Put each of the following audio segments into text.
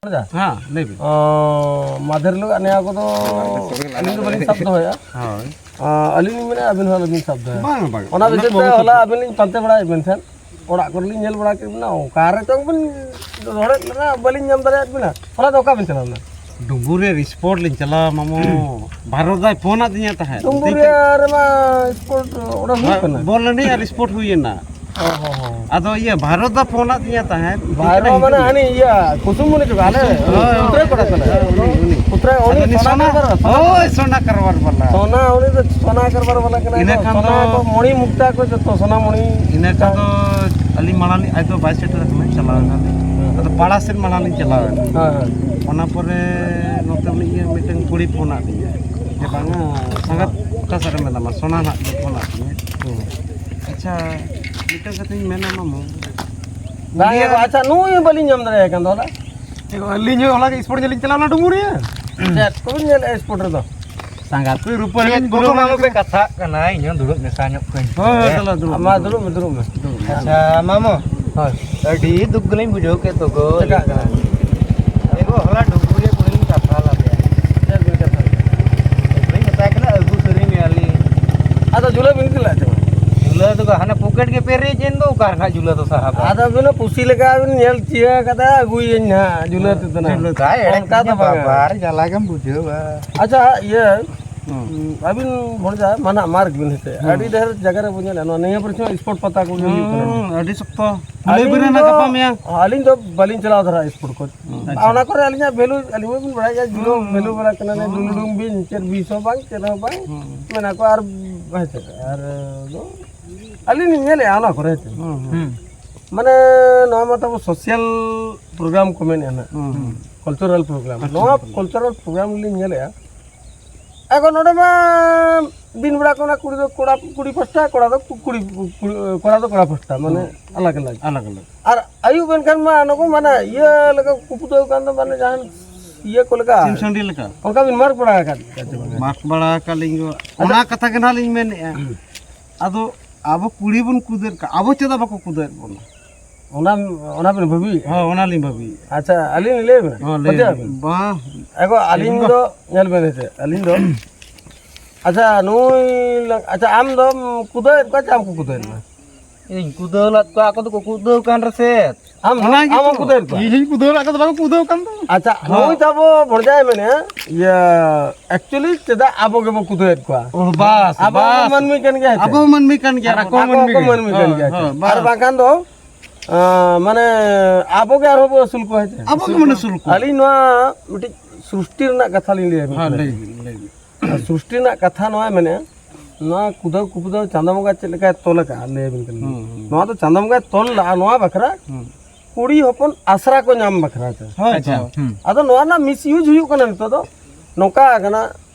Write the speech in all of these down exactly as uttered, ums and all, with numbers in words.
ᱦᱮᱸ, ᱞᱟᱹᱭ ᱵᱤᱱ᱾ ᱚ, ᱢᱟᱫᱷᱮᱨ ᱦᱤᱞᱳᱜ ᱱᱮᱭᱟᱣ ᱠᱚᱫᱚ ᱟᱹᱞᱤᱧ ᱫᱚ ᱵᱟᱹᱞᱤᱧ ᱥᱟᱵ ᱫᱚᱦᱚᱭᱟ᱾ ᱦᱳᱭ᱾ ᱚ, ᱟᱹᱞᱤᱧ ᱞᱤᱧ ᱢᱮᱱᱟ, ᱟᱹᱵᱤᱱ ᱦᱚᱸ ᱟᱞᱚᱵᱤᱱ ᱥᱟᱵ ᱫᱚᱦᱚᱭᱟ᱾ ᱵᱟᱝ, ᱵᱟᱝ, ᱚᱱᱟ ᱚᱱᱟ ᱵᱤᱥᱚᱭ ᱠᱚ ᱛᱮ ᱵᱟᱝ ᱦᱚᱞᱟ ᱥᱟᱵ᱾ ᱟᱹᱵᱤᱱ ᱞᱤᱧ ᱯᱟᱱᱛᱮ ᱵᱟᱲᱟᱭᱮᱫ ᱵᱤᱱ ᱛᱟᱦᱮᱸᱫ, ᱚᱲᱟᱜ ᱠᱚᱨᱮ ᱞᱤᱧ ᱧᱮᱞ ᱵᱟᱲᱟ ᱠᱮᱫ ᱵᱤᱱᱟ, ᱚᱠᱟ ᱨᱮ ᱪᱚᱝ ᱵᱤᱱ ᱨᱚᱲᱮᱫ ᱞᱮᱱᱟ, ᱵᱟᱹᱞᱤᱧ ᱧᱟᱢ ᱫᱟᱲᱮᱭᱟᱫ ᱵᱤᱱᱟ᱾ ᱦᱚᱞᱟ ᱫᱚ ᱚᱠᱟ ᱵᱤᱱ ᱪᱟᱞᱟᱣ ᱞᱮᱱᱟ? ᱰᱩᱢᱵᱩᱨ ᱨᱮ ᱥᱯᱳᱨᱴ ᱞᱤᱧ ᱪᱟᱞᱟᱣᱟ, ᱢᱟᱢᱚ᱾ ᱵᱷᱟᱨᱚᱛ ᱫᱟᱭ ᱯᱷᱳᱱ ᱟᱫᱤᱧᱟ ᱛᱟᱦᱮᱸᱫ᱾ ᱰᱩᱢᱵᱩᱨ ᱫᱮᱠᱷᱤ᱾ ᱨᱮ ᱨᱮᱢᱟ ᱥᱯᱳᱨᱴ, ᱚᱸᱰᱮ ᱦᱩᱭᱩᱜ ᱦᱳᱭ, ᱠᱟᱱᱟ᱾ ᱵᱚᱞ ᱮᱱᱮᱡ ᱟᱨ ᱥᱯᱳᱨᱴ ᱦᱩᱭ ᱮᱱᱟ᱾ ᱚ, ᱦᱚᱸ, ᱦᱚᱸ᱾ ᱟᱫᱚ ᱤᱭᱟᱹ, ᱵᱷᱟᱨᱚᱛ ᱫᱟ ᱯᱷᱳᱱ ᱟᱫᱤᱧᱟ ᱛᱟᱦᱮᱸᱫ᱾ ᱵᱷᱟᱨᱚᱛ ᱢᱤᱫᱴᱮᱱ ᱢᱟᱱᱮ ᱦᱤᱡᱩᱜ ᱦᱟᱹᱱᱤ ᱤᱭᱟᱹ, ᱠᱩᱥᱩᱢᱩᱱᱤ ᱪᱚᱠ, ᱟᱞᱮ ᱦᱳᱭ, ᱩᱛᱨᱟᱹ ᱠᱚᱲᱟ ᱛᱟᱞᱮ᱾ ᱦᱳᱭ, ᱩᱱᱤ, ᱩᱱᱤ᱾ ᱩᱛᱨᱟᱹ, ᱩᱱᱤ ᱟᱫᱚ ᱩᱱᱤ ᱥᱚᱱᱟ ᱥᱚᱱᱟ, ᱠᱟᱨᱵᱟᱨ ᱵᱟᱞᱟ᱾ ᱦᱳᱭ, ᱥᱚᱱᱟ ᱠᱟᱨᱵᱟᱨ ᱵᱟᱞᱟ᱾ ᱥᱚᱱᱟ ᱩᱱᱤ ᱫᱚ ᱥᱚᱱᱟ ᱠᱟᱨᱵᱟᱨ ᱵᱟᱞᱟ ᱠᱟᱱᱟᱭ᱾ ᱤᱱᱟᱹ ᱛᱚ, ᱠᱷᱟᱱ ᱥᱚᱱᱟ ᱫᱚ, ᱠᱚ ᱢᱚᱬᱤ ᱢᱩᱠᱛᱟ ᱠᱚ ᱡᱚᱛᱚ ᱥᱚᱱᱟ ᱢᱚᱬᱤ᱾ ᱤᱱᱟᱹ ᱠᱷᱟᱱ ᱫᱚ ᱟᱹᱞᱤᱧ ᱢᱟᱲᱟᱝ ᱞᱤᱧ, ᱟᱡ ᱫᱚ ᱵᱟᱭ ᱥᱮᱴᱮᱨ ᱟᱠᱟᱱᱟ, ᱪᱟᱞᱟᱣ ᱮᱱᱟᱞᱤᱧ᱾ ᱦᱮᱸ᱾ ᱟᱫᱚ ᱯᱟᱲᱟ ᱥᱮᱫ ᱢᱟᱲᱟᱝ ᱞᱤᱧ ᱪᱟᱞᱟᱣ ᱮᱱᱟ᱾ ᱦᱮᱸ, ᱦᱮᱸ᱾ ᱚᱱᱟ ᱯᱚᱨᱮ ᱱᱚᱛᱮ ᱩᱱᱤ ᱤᱭᱟᱹ ᱢᱤᱫᱴᱮᱱ ᱠᱩᱲᱤ ᱯᱷᱳᱱ ᱟᱫ ᱞᱤᱧᱟ ᱡᱮ, "ᱵᱟᱝᱟ, ᱥᱟᱸᱜᱟᱛ ᱚᱠᱟ ᱥᱮᱫ ᱨᱮ ᱢᱮᱱᱟᱢᱟ?" ᱥᱚᱱᱟ ᱱᱟᱜ ᱫᱚ ᱯᱷᱳᱱ ᱟᱫ ᱞᱤᱧᱟ᱾ ᱦᱮᱸ᱾ ᱟᱪᱪᱷᱟ, ᱢᱤᱫᱴᱟᱝ ᱠᱟᱛᱷᱟᱧ ᱢᱮᱱᱟ ᱢᱟᱢᱚ᱾ ᱵᱟᱝ, ᱤᱭᱟᱹ ᱟᱪᱪᱷᱟ, ᱱᱩᱭ ᱵᱟᱹᱞᱤᱧ ᱧᱟᱢ ᱫᱟᱲᱮᱭᱟᱭ ᱠᱟᱱ ᱫᱚ ᱦᱚᱞᱟ᱾ ᱟᱹᱞᱤᱧ ᱦᱚᱸ ᱦᱚᱞᱟ ᱜᱮ ᱥᱯᱳᱨᱴ ᱧᱮᱞ ᱞᱤᱧ ᱪᱟᱞᱟᱣ ᱞᱮᱱᱟ ᱰᱩᱢᱩᱨᱤᱭᱟᱹ᱾ ᱪᱮᱫ ᱠᱚᱵᱤᱱ ᱧᱮᱞᱮᱫᱼᱟ ᱥᱯᱳᱨᱴ ᱨᱮᱫᱚ? ᱥᱟᱸᱜᱟᱛ ᱠᱚ ᱨᱩᱯᱟᱹᱞᱤ ᱪᱮᱫ ᱠᱚ ᱵᱟᱝ ᱯᱮ ᱠᱟᱛᱷᱟᱜ ᱠᱟᱱᱟ, ᱤᱧ ᱦᱚᱸ ᱫᱩᱲᱩᱵ ᱢᱮᱥᱟ ᱧᱚᱜ ᱠᱚᱧ᱾ ᱦᱳᱭ, ᱦᱳᱭ, ᱪᱟᱞᱟᱜ ᱫᱩᱲᱩᱵ, ᱢᱟ ᱫᱩᱲᱩᱵ᱾ ᱫᱩᱲᱩᱵ ᱢᱮ, ᱫᱩᱲᱩᱵ ᱢᱮ᱾ ᱟᱪᱪᱷᱟ, ᱢᱟᱢᱚ᱾ ᱦᱳᱭ᱾ ᱟᱹᱰᱤ ᱫᱩᱠ ᱜᱮᱞᱤᱧ ᱵᱩᱡᱷᱟᱹᱣ ᱠᱮᱫ ᱫᱚᱜᱚ᱾ ᱪᱮᱫᱟᱜ ᱠᱟᱱᱟ? ᱮᱜᱳ, ᱦᱚᱞᱟ ᱰᱩᱢᱩᱨᱤᱭᱟᱹ ᱠᱩᱲᱤ ᱞᱤᱧ ᱠᱟᱛᱷᱟ ᱞᱮᱫᱮᱭᱟ᱾ ᱪᱮᱫ ᱵᱤᱱ ᱠᱟᱛᱷᱟ ᱞᱮᱫᱮᱭᱟ? ᱩᱱᱤᱧ ᱢᱮᱛᱟᱭ ᱠᱟᱱᱟ, "ᱟᱹᱜᱩ ᱥᱟᱹᱨᱤ ᱢᱮᱭᱟᱞᱤᱧ᱾" ᱟᱫᱚ ᱡᱩᱞᱟᱹ ᱵᱤᱱ ᱤᱫᱤ ᱞᱮᱫᱼᱟ ᱪᱮ ᱵᱟᱝ? ᱡᱩᱞᱟᱹ ᱫᱚ ᱦᱟᱱᱮ ᱯᱚᱠᱮᱴ ᱜᱮ ᱯᱮᱨᱮᱡ ᱮᱱ ᱫᱚ, ᱚᱠᱟ ᱨᱮᱱᱟᱜ ᱡᱩᱞᱟᱹ ᱫᱚ ᱥᱟᱦᱟᱵᱟ? ᱟᱫᱚ ᱟᱹᱵᱤᱱ ᱦᱚᱸ ᱯᱩᱥᱤ ᱞᱮᱠᱟ ᱵᱤᱱ ᱧᱮᱞ ᱪᱤᱭᱟᱹ ᱠᱟᱫᱟ, ᱟᱹᱜᱩᱭᱟᱹᱧ ᱱᱟᱦᱟᱜ ᱡᱩᱞᱟᱹ ᱛᱮᱫᱚ ᱱᱟᱦᱟᱜ᱾ ᱚᱱᱠᱟ ᱮᱲᱮ ᱚᱱᱠᱟ ᱫᱚ ᱵᱟᱝᱟ᱾ ᱵᱟᱵᱟᱨ ᱡᱟᱞᱟ ᱜᱮᱢ ᱵᱩᱡᱷᱟᱹᱣᱟ᱾ ᱟᱪᱪᱷᱟ, ᱤᱭᱟᱹ, ᱦᱩᱸ᱾ ᱟᱹᱵᱤᱱ ᱵᱷᱚᱲᱡᱟ ᱢᱟᱱᱟ ᱢᱟᱨᱜᱽ ᱵᱤᱱ ᱦᱮᱸᱥᱮ, ᱦᱩᱸ᱾ ᱟᱹᱰᱤ ᱰᱷᱮᱨ ᱡᱟᱭᱜᱟ ᱨᱮ ᱵᱚᱱ ᱧᱮᱞᱟ, ᱱᱚᱣᱟ ᱱᱤᱭᱟᱹ ᱯᱚᱨᱮ ᱦᱚᱸ ᱥᱯᱳᱨᱴ ᱯᱟᱛᱟ ᱠᱚᱜᱮ ᱦᱩᱭᱩᱜ ᱠᱟᱱᱟ᱾ ᱦᱩᱸ, ᱟᱹᱰᱤ ᱥᱚᱠᱛᱚ᱾ ᱞᱟᱹᱭ ᱟᱹᱞᱤᱧ ᱵᱤᱱ ᱱᱟ ᱫᱚ, ᱜᱟᱯᱟ ᱢᱮᱭᱟᱝ᱾ ᱟᱹᱞᱤᱧ ᱫᱚ ᱵᱟᱹᱞᱤᱧ ᱪᱟᱞᱟᱣ ᱫᱷᱟᱨᱟ ᱥᱯᱳᱨᱴ ᱠᱚ᱾ ᱦᱩᱸ᱾ ᱟᱨ ᱟᱪᱪᱷᱟ᱾ ᱚᱱᱟ ᱠᱚᱨᱮ ᱟᱹᱞᱤᱧᱟᱜ ᱵᱷᱮᱞᱩ, ᱟᱹᱞᱤᱧ ᱢᱟᱵᱤᱱ ᱵᱟᱲᱟᱭ ᱜᱮᱭᱟ, ᱡᱤᱨᱳ ᱦᱩᱸ᱾ ᱵᱷᱮᱞᱩ ᱵᱟᱞᱟ ᱠᱟᱱᱟᱞᱤᱧ, ᱦᱩᱸ᱾ ᱰᱩᱞᱩᱰᱩᱝ ᱵᱤᱱ, ᱪᱮᱫ ᱵᱤᱥ ᱦᱚᱸ ᱵᱟᱝ, ᱪᱮᱫ ᱦᱚᱸ ᱵᱟᱝ᱾ ᱦᱩᱸ᱾ ᱢᱮᱱᱟ ᱠᱚ ᱟᱨ, ᱦᱮᱸ ᱪᱮᱫ, ᱟᱨ ᱫᱚ ᱟᱹᱞᱤᱧ ᱞᱤᱧ ᱧᱮᱞᱮᱫᱼᱟ ᱚᱱᱟ ᱠᱚᱨᱮ, ᱦᱮᱸ ᱪᱮᱫ᱾ ᱦᱩᱸ, ᱦᱩᱸ᱾ ᱢᱟᱱᱮ ᱱᱚᱣᱟ ᱢᱟ ᱛᱟᱵᱚ ᱥᱳᱥᱟᱞ ᱯᱨᱳᱜᱨᱟᱢ ᱠᱚ ᱢᱮᱱᱮᱫᱼᱟ ᱱᱟᱜ᱾ ᱦᱩᱸ, ᱦᱩᱸ᱾ Cultural programme. ᱠᱟᱞᱪᱟᱨᱟᱞ ᱱᱚᱣᱟ ᱯᱨᱳᱜᱨᱟᱢ᱾ ᱠᱟᱞᱪᱟᱨᱟᱞ ᱯᱨᱳᱜᱨᱟᱢ ᱞᱤᱧ ᱧᱮᱞᱮᱫᱼᱟ᱾ ᱮᱠᱷᱚᱱ ᱱᱚᱰᱮ ᱢᱟ ᱫᱤᱱ ᱵᱮᱲᱟ ᱠᱚ ᱚᱱᱟ ᱠᱩᱲᱤ ᱫᱚ ᱠᱚᱲᱟ, ᱠᱩᱲᱤ ᱯᱟᱥᱴᱟ, ᱠᱚᱲᱟ ᱫᱚ ᱠᱩ-, ᱠᱩᱲᱤ, ᱠᱚᱲᱟ ᱫᱚ ᱠᱚᱲᱟ ᱯᱟᱥᱴᱟ, ᱢᱟᱱᱮ ᱦᱩᱸ᱾ ᱟᱞᱟᱜᱽ ᱟᱞᱟᱜᱽ᱾ ᱟᱞᱟᱜᱽ ᱟᱞᱟᱜᱽ᱾ ᱟᱨ ᱟᱹᱭᱩᱵ ᱮᱱᱠᱷᱟᱱ ᱢᱟ ᱱᱩᱠᱩ ᱢᱟᱱᱮ ᱤᱭᱟᱹ ᱞᱮᱠᱟ ᱠᱚ ᱠᱩᱯᱩᱴᱟᱹᱣ ᱠᱟᱱ ᱫᱚ, ᱢᱟᱱᱮ ᱡᱟᱦᱟᱱ ᱤᱭᱟᱹ ᱠᱚ ᱞᱮᱠᱟ᱾ ᱥᱤᱢ ᱥᱟᱺᱰᱤ ᱞᱮᱠᱟ᱾ ᱚᱱᱠᱟ ᱵᱤᱱ ᱢᱟᱨᱠ ᱵᱟᱲᱟ ᱟᱠᱟᱫ ᱠᱚᱣᱟ ᱪᱮ ᱵᱟᱝᱟ? ᱢᱟᱨᱠ ᱵᱟᱲᱟ ᱟᱠᱟᱫ ᱞᱤᱧ ᱜᱚ᱾ ᱟᱫᱚ ᱚᱱᱟ ᱠᱟᱛᱷᱟ ᱜᱮ ᱱᱟᱦᱟᱜ ᱞᱤᱧ ᱢᱮᱱᱮᱫᱼᱟ᱾ ᱟᱫᱚ ᱟᱵᱚ ᱠᱩᱲᱤ ᱵᱚᱱ ᱠᱩᱫᱟᱹᱨ ᱠᱟᱜ, ᱟᱵᱚ ᱪᱮᱫᱟᱜ ᱵᱟᱠᱚ ᱠᱩᱫᱟᱹᱨ ᱵᱚᱱᱟ? ᱚᱱᱟ, ᱚᱱᱟ ᱵᱮᱱ ᱵᱷᱟᱹᱵᱤᱭᱮᱫᱼᱟ? ᱦᱚᱸ, ᱚᱱᱟᱞᱤᱧ ᱵᱷᱟᱹᱵᱤᱭᱮᱫᱼᱟ᱾ ᱟᱪᱪᱷᱟ, ᱟᱹᱞᱤᱧ ᱞᱤᱧ ᱞᱟᱹᱭ ᱟᱵᱮᱱᱟ᱾ ᱦᱚᱸ, ᱞᱟᱹᱭ ᱯᱟᱹᱛᱭᱟᱹᱣ ᱵᱮᱱ᱾ ᱟᱵᱮᱱ᱾ ᱵᱟᱝ᱾ ᱮᱜᱳ, ᱟᱹᱞᱤᱧ ᱵᱟᱝ᱾ ᱫᱚ, ᱧᱮᱞ ᱵᱮᱱ ᱦᱮᱸᱥᱮ, ᱟᱹᱞᱤᱧ ᱫᱚ, ᱟᱪᱪᱷᱟ, ᱱᱩᱭ ᱞᱟᱝ-, ᱟᱪᱪᱷᱟ, ᱟᱢ ᱫᱚᱢ ᱠᱩᱫᱟᱹᱣᱮᱫ ᱠᱚᱣᱟ ᱪᱮ ᱟᱢ ᱠᱚ ᱠᱩᱫᱟᱹᱣᱮᱫ ᱢᱮᱭᱟ? ᱤᱧ ᱠᱩᱫᱟᱹᱣ ᱞᱮᱫ ᱠᱚᱣᱟ, ᱟᱠᱚ ᱫᱚᱠᱚ ᱠᱩᱫᱟᱹᱣ ᱠᱟᱱ ᱨᱮᱥᱮ᱾ ᱟᱢ, ᱚᱱᱟ ᱟᱢ ᱜᱮᱛᱚ᱾ ᱦᱚᱸ ᱠᱩᱫᱟᱹᱣᱮᱫ ᱠᱚᱣᱟ? ᱤᱧ ᱦᱚᱸᱧ ᱠᱩᱫᱟᱹᱣ ᱞᱮᱫ ᱠᱚᱣᱟ, ᱵᱟᱠᱚ ᱠᱩᱫᱟᱹᱣ ᱠᱟᱱ ᱫᱚ᱾ ᱟᱪᱪᱷᱟ, ᱦᱚᱸ᱾ ᱱᱩᱭ ᱛᱟᱵᱚ ᱵᱷᱚᱲᱡᱟᱭ ᱢᱮᱱᱮᱫᱼᱟ, ᱤᱭᱟᱹ, actually ᱪᱮᱫᱟᱜ ᱟᱵᱚ ᱜᱮᱵᱚ ᱠᱩᱫᱟᱹᱣᱮᱫ ᱠᱚᱣᱟ? ᱚ, ᱵᱟᱥ, ᱟᱵᱚ ᱵᱟᱥ᱾ ᱢᱟᱹᱱᱢᱤ ᱠᱟᱱ ᱜᱮᱭᱟ ᱦᱮᱸ ᱪᱮ? ᱟᱵᱚ ᱢᱟᱹᱱᱢᱤ ᱠᱟᱱ ᱜᱮᱭᱟ᱾ ᱟᱨ ᱟᱠᱚ ᱟᱠᱚ ᱢᱟᱹᱱᱢᱤ ᱠᱚ ᱠᱟᱱ ᱢᱟᱹᱱᱢᱤ ᱜᱮᱭᱟ᱾ ᱠᱟᱱ ᱦᱳᱭ, ᱜᱮᱭᱟ ᱦᱳᱭ, ᱪᱮ? ᱵᱟᱥ᱾ ᱟᱨ ᱵᱟᱝᱠᱷᱟᱱ ᱫᱚ, ᱟᱸ, ᱢᱟᱱᱮ, ᱟᱵᱚ ᱜᱮ ᱟᱨᱦᱚᱸ ᱵᱚ ᱟᱹᱥᱩᱞ ᱠᱚᱣᱟ ᱦᱮᱸ ᱪᱮ? ᱟᱵᱚ ᱜᱮ ᱢᱟᱱᱮ ᱟᱹᱥᱩᱞ ᱠᱚᱣᱟ᱾ ᱟᱹᱞᱤᱧ ᱱᱚᱣᱟ ᱢᱤᱫᱴᱤᱡ ᱥᱨᱤᱥᱴᱤ ᱨᱮᱱᱟᱜ ᱠᱟᱛᱷᱟ ᱞᱤᱧ ᱞᱟᱹᱭ ᱟᱵᱤᱱ ᱦᱮᱸ, ᱠᱟᱱᱟ᱾ ᱞᱟᱹᱭ ᱵᱤᱱ, ᱞᱟᱹᱭ ᱵᱤᱱ᱾ ᱟᱨ ᱥᱨᱤᱥᱴᱤ ᱨᱮᱱᱟᱜ ᱠᱟᱛᱷᱟ ᱱᱚᱣᱟᱭ ᱢᱮᱱᱮᱫᱼᱟ, ᱱᱚᱣᱟ ᱠᱩᱫᱟᱹᱣ ᱠᱩᱯᱫᱟᱹᱣ ᱪᱟᱸᱫᱚ ᱵᱚᱸᱜᱟ ᱪᱮᱫ ᱞᱮᱠᱟᱭ ᱛᱚᱞ ᱟᱠᱟᱫᱼᱟ, ᱞᱟᱹᱭ ᱟᱵᱤᱱ ᱠᱟᱱᱟ᱾ ᱦᱩᱸ, ᱦᱩᱸ᱾ ᱱᱚᱣᱟ ᱫᱚ ᱪᱟᱸᱫᱚ ᱵᱚᱸᱜᱟᱭ ᱛᱚᱞ ᱞᱟᱜᱼᱟ, ᱱᱚᱣᱟ ᱵᱟᱠᱷᱨᱟ ᱦᱩᱸ᱾ ᱠᱩᱲᱤ ᱦᱚᱯᱚᱱ ᱟᱥᱨᱟ ᱠᱚ ᱧᱟᱢ ᱵᱟᱠᱷᱨᱟ ᱛᱮ᱾ ᱦᱳᱭ, ᱟᱪᱪᱷᱟ, ᱦᱳᱭ᱾ ᱦᱩᱸ᱾ ᱟᱫᱚ ᱱᱚᱣᱟ ᱨᱮᱱᱟᱜ ᱢᱤᱥᱤᱭᱩᱡᱽ ᱦᱩᱭᱩᱜ ᱠᱟᱱᱟ ᱱᱤᱛᱚᱜ ᱫᱚ, ᱱᱚᱝᱠᱟ ᱟᱠᱟᱱᱟ,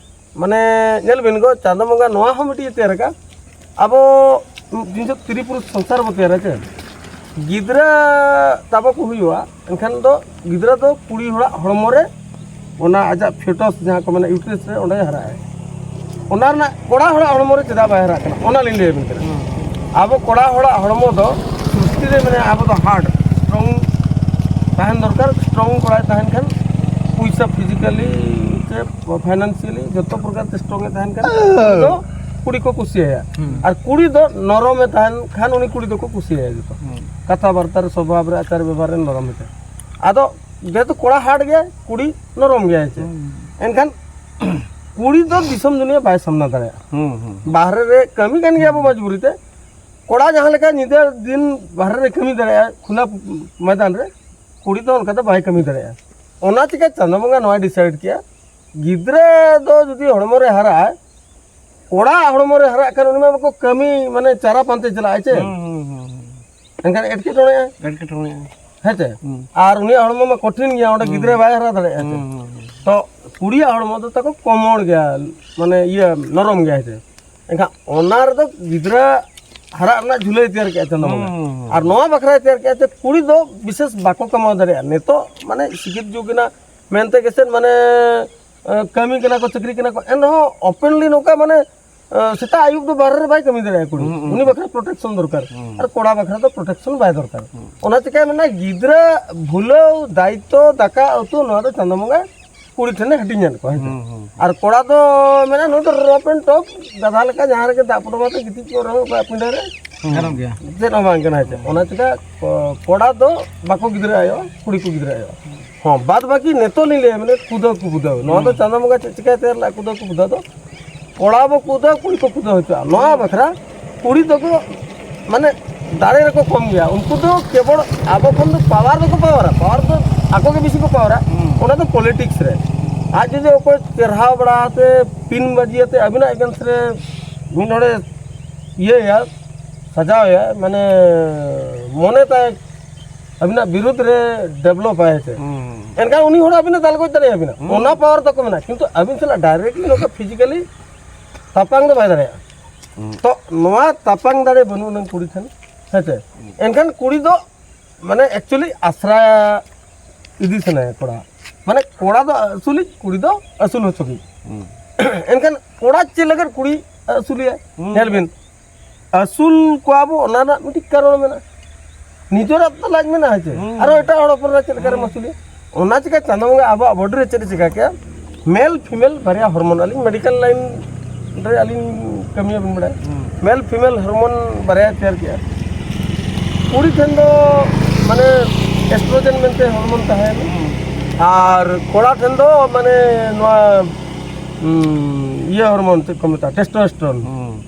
ᱢᱟᱱᱮ, ᱧᱮᱞ ᱵᱤᱱ ᱜᱚ, ᱪᱟᱸᱫᱚ ᱵᱚᱸᱜᱟ ᱱᱚᱣᱟ ᱦᱚᱸ ᱢᱤᱫᱴᱤᱡ ᱮ ᱛᱮᱭᱟᱨ ᱟᱠᱟᱫ᱾ ᱟᱵᱚ ᱛᱤᱱ ᱥᱚ ᱛᱨᱤ ᱯᱩᱨᱩᱥ ᱥᱚᱝᱥᱟᱨ ᱵᱚ ᱛᱮᱭᱟᱨᱟ ᱪᱮ, ᱜᱤᱫᱽᱨᱟᱹ ᱛᱟᱵᱚ ᱠᱚ ᱦᱩᱭᱩᱜᱼᱟ, ᱮᱱᱠᱷᱟᱱ ᱫᱚ ᱜᱤᱫᱽᱨᱟᱹ ᱫᱚ ᱠᱩᱲᱤ ᱦᱚᱲᱟᱜ ᱦᱚᱲᱢᱚ ᱨᱮ, ᱚᱱᱟ ᱟᱡᱟᱜ fetus ᱡᱟᱦᱟᱸ ᱠᱚ ᱢᱮᱱᱟ, uterus ᱨᱮ, ᱚᱸᱰᱮ ᱦᱟᱨᱟᱜᱼᱟᱭ᱾ ᱚᱱᱟ ᱨᱮᱱᱟᱜ ᱠᱚᱲᱟ ᱦᱚᱲᱟᱜ ᱦᱚᱲᱢᱚ ᱨᱮ ᱪᱮᱫᱟᱜ ᱵᱟᱭ ᱦᱟᱨᱟᱜ ᱠᱟᱱᱟ, ᱚᱱᱟ ᱞᱤᱧ ᱞᱟᱹᱭ ᱟᱵᱤᱱ ᱠᱟᱱᱟ᱾ ᱦᱩᱸ᱾ ᱟᱵᱚ ᱠᱚᱲᱟ ᱦᱚᱲᱟᱜ ᱦᱚᱲᱢᱚ ᱫᱚ ᱥᱨᱤᱥᱴᱤ ᱨᱮ ᱢᱮᱱᱟᱭᱟ, ᱟᱵᱚ ᱫᱚ hard, strong ᱛᱟᱦᱮᱱ ᱫᱚᱨᱠᱟᱨ᱾ Strong ᱠᱚᱲᱟᱭ ᱛᱟᱦᱮᱱ ᱠᱷᱟᱱ, ᱯᱩᱭᱥᱟ physically ᱥᱮ financially ᱡᱚᱛᱚ ᱯᱨᱚᱠᱟᱨ ᱛᱮ strong ᱮ ᱛᱟᱦᱮᱱ ᱠᱷᱟᱱ, ᱩᱱᱤ ᱫᱚ ᱠᱩᱲᱤ ᱠᱚ ᱠᱩᱥᱤᱭᱟᱭᱟ᱾ ᱦᱩᱸ᱾ ᱟᱨ ᱠᱩᱲᱤ ᱫᱚ ᱱᱚᱨᱚᱢ ᱮ ᱛᱟᱦᱮᱱ ᱠᱷᱟᱱ, ᱩᱱᱤ ᱠᱩᱲᱤ ᱫᱚᱠᱚ ᱠᱩᱥᱤᱭᱟᱭᱟ ᱡᱚᱛᱚ᱾ ᱦᱩᱸ᱾ ᱠᱟᱛᱷᱟ ᱵᱟᱨᱛᱟ ᱨᱮ, ᱥᱚᱵᱷᱟᱵ ᱨᱮ, ᱟᱪᱟᱨ ᱵᱮᱵᱷᱟᱨ ᱨᱮ ᱱᱚᱨᱚᱢ ᱮ ᱛᱟᱦᱮᱱ᱾ ᱟᱫᱚ ᱡᱮᱦᱮᱛᱩ ᱠᱚᱲᱟ hard ᱜᱮᱭᱟᱭ, ᱠᱩᱲᱤ ᱱᱚᱨᱚᱢ ᱜᱮᱭᱟᱭ ᱪᱮ᱾ ᱦᱩᱸ᱾ ᱮᱱᱠᱷᱟᱱ ᱠᱩᱲᱤ ᱫᱚ ᱫᱤᱥᱚᱢ ᱫᱩᱱᱤᱭᱟᱹ ᱵᱟᱭ ᱥᱟᱢᱱᱟ ᱫᱟᱲᱮᱭᱟᱜᱼᱟ᱾ ᱦᱩᱸ, ᱦᱩᱸ᱾ ᱵᱟᱦᱨᱮ ᱨᱮ ᱠᱟᱹᱢᱤ ᱠᱟᱱ ᱜᱮᱭᱟ ᱵᱚ ᱢᱚᱡᱽᱵᱩᱨᱤ ᱛᱮ᱾ ᱠᱚᱲᱟ ᱡᱟᱦᱟᱸ ᱞᱮᱠᱟ ᱧᱤᱫᱟᱹ ᱫᱤᱱ ᱵᱟᱦᱨᱮ ᱨᱮ ᱠᱟᱹᱢᱤ ᱫᱟᱲᱮᱭᱟᱜᱼᱟ ᱠᱷᱩᱞᱟ ᱢᱚᱭᱫᱟᱱ ᱨᱮ, ᱠᱩᱲᱤ ᱫᱚ ᱚᱱᱠᱟ ᱫᱚ ᱵᱟᱭ ᱠᱟᱹᱢᱤ ᱫᱟᱲᱮᱭᱟᱜᱼᱟ᱾ ᱚᱱᱟ ᱪᱤᱠᱟᱹ ᱪᱟᱸᱫᱚ ᱵᱚᱸᱜᱟ ᱱᱚᱣᱟᱭ decide ᱠᱮᱜᱼᱟ, ᱜᱤᱫᱽᱨᱟᱹ ᱫᱚ ᱡᱩᱫᱤ ᱦᱚᱲᱢᱚ ᱨᱮ ᱦᱟᱨᱟᱜᱼᱟᱭ, ᱠᱚᱲᱟ ᱦᱚᱲᱢᱚ ᱨᱮ ᱦᱟᱨᱟᱜ ᱠᱷᱟᱱ ᱩᱱᱤ ᱢᱟ ᱵᱟᱠᱚ ᱠᱟᱹᱢᱤ, ᱢᱟᱱᱮ ᱪᱟᱨᱟ ᱯᱟᱱᱛᱮ ᱪᱟᱞᱟᱜᱼᱟᱭ ᱪᱮ᱾ ᱦᱩᱸ, ᱦᱩᱸ, ᱦᱩᱸ, ᱦᱩᱸ᱾ ᱮᱱᱠᱷᱟᱱ ᱮᱴᱠᱮᱴᱚᱬᱮᱜᱼᱟ᱾ ᱮᱴᱠᱮᱴᱚᱬᱮᱜᱼᱟ᱾ ᱦᱮᱸ ᱪᱮ? ᱦᱩᱸ᱾ ᱟᱨ ᱩᱱᱤᱭᱟᱜ ᱦᱚᱲᱢᱚ ᱢᱟ ᱠᱚᱴᱷᱤᱱ ᱜᱮᱭᱟ, ᱚᱸᱰᱮ ᱦᱩᱸ᱾ ᱜᱤᱫᱽᱨᱟᱹ ᱵᱟᱭ ᱦᱟᱨᱟ ᱫᱟᱲᱮᱭᱟᱜᱼᱟ ᱪᱮ? ᱦᱩᱸ, ᱦᱩᱸ, ᱦᱩᱸ᱾ ᱛᱚ ᱠᱩᱲᱤᱭᱟᱜ ᱦᱚᱲᱢᱚ ᱫᱚ ᱛᱟᱠᱚ ᱠᱚᱢᱚᱲ ᱜᱮᱭᱟ, ᱢᱟᱱᱮ ᱤᱭᱟᱹ ᱱᱚᱨᱚᱢ ᱜᱮᱭᱟ ᱦᱮᱸ ᱪᱮ᱾ ᱮᱱᱠᱷᱟᱱ ᱚᱱᱟ ᱨᱮᱫᱚ ᱜᱤᱫᱽᱨᱟᱹ ᱦᱟᱨᱟᱜ ᱨᱮᱱᱟᱜ ᱡᱷᱩᱞᱟᱹᱭ ᱛᱮᱭᱟᱨ ᱠᱮᱜᱼᱟ ᱪᱟᱸᱫᱚ ᱵᱚᱸᱜᱟ᱾ ᱦᱩᱸ, ᱦᱩᱸ, ᱦᱩᱸ᱾ ᱟᱨ ᱱᱚᱣᱟ ᱵᱟᱠᱷᱨᱟᱭ ᱛᱮᱭᱟᱨ ᱠᱮᱜᱼᱟ ᱡᱮ ᱠᱩᱲᱤ ᱫᱚ ᱵᱤᱥᱮᱥ ᱵᱟᱠᱚ ᱠᱟᱢᱟᱣ ᱫᱟᱲᱮᱭᱟᱜᱼᱟ᱾ ᱱᱤᱛᱚᱜ ᱢᱟᱱᱮ ᱥᱤᱠᱷᱤᱛ ᱡᱩᱜᱽ ᱮᱱᱟ ᱢᱮᱱᱛᱮ ᱜᱮᱥᱮ ᱢᱟᱱᱮ, ᱮ, ᱠᱟᱹᱢᱤ ᱠᱟᱱᱟ ᱠᱚ, ᱪᱟᱹᱠᱨᱤ ᱠᱟᱱᱟ ᱠᱚ, ᱮᱱᱨᱮᱦᱚᱸ openly ᱱᱚᱝᱠᱟ ᱢᱟᱱᱮ ᱥᱮᱛᱟᱜ ᱟᱹᱭᱩᱵ ᱫᱚ ᱵᱟᱦᱨᱮ ᱨᱮ ᱵᱟᱭ ᱠᱟᱹᱢᱤ ᱫᱟᱲᱮᱭᱟᱜᱼᱟ ᱠᱩᱲᱤ᱾ ᱦᱩᱸ, ᱦᱩᱸ᱾ ᱩᱱᱤ ᱵᱟᱠᱷᱨᱟ ᱯᱨᱚᱴᱮᱠᱥᱚᱱ ᱫᱚᱨᱠᱟᱨ᱾ ᱦᱩᱸ᱾ ᱟᱨ ᱠᱚᱲᱟ ᱵᱟᱠᱷᱨᱟ ᱫᱚ ᱯᱨᱚᱴᱮᱠᱥᱚᱱ ᱵᱟᱭ ᱫᱚᱨᱠᱟᱨ᱾ ᱦᱩᱸ᱾ ᱚᱱᱟ ᱪᱤᱠᱟᱹ ᱢᱮᱱᱟ, ᱜᱤᱫᱽᱨᱟᱹ ᱵᱷᱩᱞᱟᱹᱣ, ᱫᱟᱭᱤᱛᱛᱚ, ᱫᱟᱠᱟ ᱩᱛᱩ, ᱱᱚᱣᱟ ᱫᱚ ᱪᱟᱸᱫᱳ ᱵᱚᱸᱜᱟ ᱠᱩᱲᱤ ᱴᱷᱮᱱᱮ ᱦᱟᱹᱴᱤᱧ ᱟᱫ ᱠᱚᱣᱟ, ᱦᱮᱸ ᱥᱮ? ᱦᱩᱸ, ᱦᱩᱸ᱾ ᱟᱨ ᱠᱚᱲᱟ ᱫᱚ ᱢᱮᱱᱟ, ᱱᱩᱭ ᱫᱚ rough and tough, ᱜᱟᱫᱷᱟ ᱞᱮᱠᱟ ᱡᱟᱦᱟᱸ ᱨᱮᱜᱮ ᱫᱟᱜ ᱯᱚᱴᱚᱢ ᱟᱛᱮ ᱜᱤᱛᱤᱡ ᱠᱚᱜ ᱨᱮᱦᱚᱸ ᱚᱠᱚᱭᱟᱜ ᱯᱤᱸᱰᱟᱹ ᱨᱮ ᱜᱟᱱᱚᱜ ᱜᱮᱭᱟ᱾ ᱪᱮᱫ ᱦᱚᱸ ᱵᱟᱝ ᱠᱟᱱᱟ, ᱦᱮᱸ ᱥᱮ? ᱦᱩᱸ᱾ ᱚᱱᱟ ᱪᱤᱠᱟᱹ ᱠᱚ-, ᱠᱚᱲᱟ ᱫᱚ ᱵᱟᱠᱚ ᱜᱤᱫᱽᱨᱟᱹ ᱟᱭᱚ, ᱠᱩᱲᱤ ᱠᱚ ᱜᱤᱫᱽᱨᱟᱹ ᱟᱭᱚ᱾ ᱦᱚᱸ, ᱵᱟᱫ ᱵᱟᱹᱠᱤ ᱱᱤᱛᱚᱜ ᱞᱤᱧ ᱞᱟᱹᱭᱟ, ᱢᱟᱱᱮ ᱠᱩᱫᱟᱹᱣ ᱠᱚ ᱠᱩᱫᱟᱹᱣ᱾ ᱱᱚᱣᱟ ᱫᱚ ᱦᱩᱸ᱾ ᱪᱟᱸᱫᱳ ᱵᱚᱸᱜᱟ ᱪᱮᱫ ᱪᱤᱠᱟᱹᱭ ᱛᱮᱭᱟᱨ ᱞᱮᱫᱼᱟ ᱠᱩᱫᱟᱹᱣ ᱠᱚ ᱠᱩᱫᱟᱹᱣ ᱫᱚ? ᱠᱚᱲᱟ ᱵᱚ ᱠᱩᱫᱟᱹᱣ, ᱠᱩᱲᱤ ᱠᱚ ᱠᱩᱫᱟᱹᱣ ᱦᱚᱪᱚᱜᱼᱟ᱾ ᱱᱚᱣᱟ ᱵᱟᱠᱷᱨᱟ ᱠᱩᱲᱤ ᱫᱚᱠᱚ, ᱢᱟᱱᱮ, ᱫᱟᱲᱮ ᱨᱮᱠᱚ ᱠᱚᱢ ᱜᱮᱭᱟ᱾ ᱩᱱᱠᱩ ᱫᱚ ᱠᱮᱵᱚᱞ ᱟᱵᱚ ᱠᱷᱚᱱ ᱫᱚ ᱯᱟᱣᱟᱨ ᱫᱚᱠᱚ ᱯᱟᱣᱟᱨᱟ, ᱯᱟᱣᱟᱨ ᱫᱚ ᱟᱠᱚ ᱜᱮ ᱵᱮᱥᱤ ᱠᱚ ᱯᱟᱣᱟᱨᱟ᱾ ᱦᱩᱸ᱾ ᱚᱱᱟ ᱫᱚ ᱯᱚᱞᱤᱴᱤᱠᱥ ᱨᱮ᱾ ᱟᱡ ᱡᱩᱫᱤ ᱚᱠᱚᱭ ᱪᱮᱨᱦᱟᱣ ᱵᱟᱲᱟ ᱟᱛᱮ, ᱯᱤᱱ ᱵᱟᱡᱤ ᱟᱛᱮ ᱟᱹᱵᱤᱱᱟᱜ ᱮᱜᱮᱱᱥᱴ ᱨᱮ ᱢᱤᱫ ᱦᱚᱲᱮ ᱤᱭᱟᱹᱭᱟ, ᱥᱟᱡᱟᱣᱮᱭᱟ, ᱢᱟᱱᱮ, ᱢᱚᱱᱮ ᱛᱟᱭ ᱟᱹᱵᱤᱱᱟᱜ ᱵᱤᱨᱩᱫᱽ ᱨᱮ ᱰᱮᱵᱷᱞᱚᱯ ᱟᱭ ᱥᱮ, ᱦᱩᱸ᱾ ᱮᱱᱠᱷᱟᱱ ᱩᱱᱤ ᱦᱚᱲ ᱟᱹᱵᱤᱱᱮ ᱫᱟᱞ ᱜᱚᱡ ᱫᱟᱲᱮᱭᱟᱵᱤᱱᱟ᱾ ᱦᱩᱸ᱾ ᱚᱱᱟ ᱯᱟᱣᱟᱨ ᱛᱟᱠᱚ ᱢᱮᱱᱟᱜᱼᱟ, ᱠᱤᱱᱛᱩ ᱟᱹᱵᱤᱱ ᱥᱟᱞᱟᱜ ᱰᱟᱭᱨᱮᱠᱴᱞᱤ ᱱᱚᱝᱠᱟ ᱯᱷᱤᱡᱤᱠᱟᱞᱤ ᱛᱟᱯᱟᱝ ᱫᱚ ᱵᱟᱭ ᱫᱟᱲᱮᱭᱟᱜᱼᱟ᱾ ᱦᱩᱸ᱾ ᱛᱚ, ᱱᱚᱣᱟ ᱛᱟᱯᱟᱝ ᱫᱟᱲᱮ ᱵᱟᱹᱱᱩᱜ ᱟᱱᱟᱝ ᱠᱩᱲᱤ ᱴᱷᱮᱱ, ᱦᱮᱸ ᱥᱮ? ᱦᱩᱸ᱾ ᱮᱱᱠᱷᱟᱱ ᱠᱩᱲᱤ ᱫᱚ, ᱢᱟᱱᱮ, ᱮᱠᱪᱩᱭᱮᱞᱤ ᱟᱥᱨᱟ ᱤᱫᱤ ᱥᱟᱱᱟᱭᱟ ᱠᱚᱲᱟ᱾ ᱢᱟᱱᱮ, ᱠᱚᱲᱟ ᱫᱚ ᱟᱹᱥᱩᱞᱤᱡ, ᱠᱩᱲᱤ ᱫᱚ ᱟᱹᱥᱩᱞ ᱦᱚᱪᱚ ᱜᱮ᱾ ᱦᱩᱸ᱾ ᱮᱱᱠᱷᱟᱱ ᱠᱚᱲᱟ ᱪᱮᱫ ᱞᱟᱹᱜᱤᱫ ᱠᱩᱲᱤ ᱟᱹᱥᱩᱞᱮᱭᱟ? ᱦᱩᱸ᱾ ᱧᱮᱞ ᱵᱤᱱ, ᱟᱹᱥᱩᱞ ᱠᱚᱣᱟ ᱵᱚ, ᱚᱱᱟ ᱨᱮᱱᱟᱜ ᱢᱤᱫᱴᱤᱡ ᱠᱟᱨᱚᱱ ᱢᱮᱱᱟᱜᱼᱟ᱾ ᱱᱤᱡᱮᱨᱟᱜ ᱛᱚ ᱞᱟᱡ ᱢᱮᱱᱟᱜᱼᱟ, ᱦᱮᱸ ᱪᱮ? ᱦᱩᱸ᱾ ᱟᱨᱚ ᱮᱴᱟᱜ ᱦᱚᱲ ᱩᱯᱚᱨ ᱨᱮ ᱪᱮᱫ ᱞᱮᱠᱟ ᱨᱮᱢ ᱦᱩᱸ᱾ ᱟᱹᱥᱩᱞᱮᱭᱟ? ᱚᱱᱟ ᱪᱤᱠᱟ ᱪᱟᱸᱫᱳ ᱵᱚᱸᱜᱟ ᱟᱵᱚᱣᱟᱜ ᱵᱚᱰᱤ ᱨᱮ ᱪᱮᱫ ᱮ ᱪᱤᱠᱟ ᱠᱮᱜᱼᱟ? ᱢᱮᱞ ᱯᱷᱤᱢᱮᱞ ᱵᱟᱨᱭᱟ ᱦᱚᱨᱢᱳᱱ, ᱟᱹᱞᱤᱧ ᱢᱮᱰᱤᱠᱮᱞ ᱞᱟᱭᱤᱱ ᱨᱮ ᱟᱹᱞᱤᱧ ᱠᱟᱹᱢᱤᱭᱟᱵᱤᱱ ᱵᱟᱲᱟᱭᱟ᱾ ᱦᱩᱸ᱾ ᱢᱮᱞ ᱯᱷᱤᱢᱮᱞ ᱦᱚᱨᱢᱳᱱ ᱵᱟᱨᱭᱟ ᱛᱮᱭᱟᱨ ᱠᱮᱜᱼᱟ᱾ ᱠᱩᱲᱤ ᱴᱷᱮᱱ ᱫᱚ, ᱢᱟᱱᱮ, ᱮᱥᱴᱨᱳᱡᱮᱱ ᱢᱮᱱᱛᱮ ᱦᱚᱨᱢᱳᱱ ᱛᱟᱦᱮᱸᱭᱮᱱᱟ᱾ ᱦᱩᱸ᱾ ᱟᱨ ᱠᱚᱲᱟ ᱴᱷᱮᱱ ᱫᱚ, ᱢᱟᱱᱮ, ᱱᱚᱣᱟ, ᱩᱸ, ᱤᱭᱟᱹ ᱦᱚᱨᱢᱳᱱ, ᱪᱮᱫ ᱠᱚ ᱢᱮᱛᱟᱜᱼᱟ, ᱴᱮᱥᱴᱳᱥᱴᱮᱨᱚᱱ᱾ ᱦᱩᱸ᱾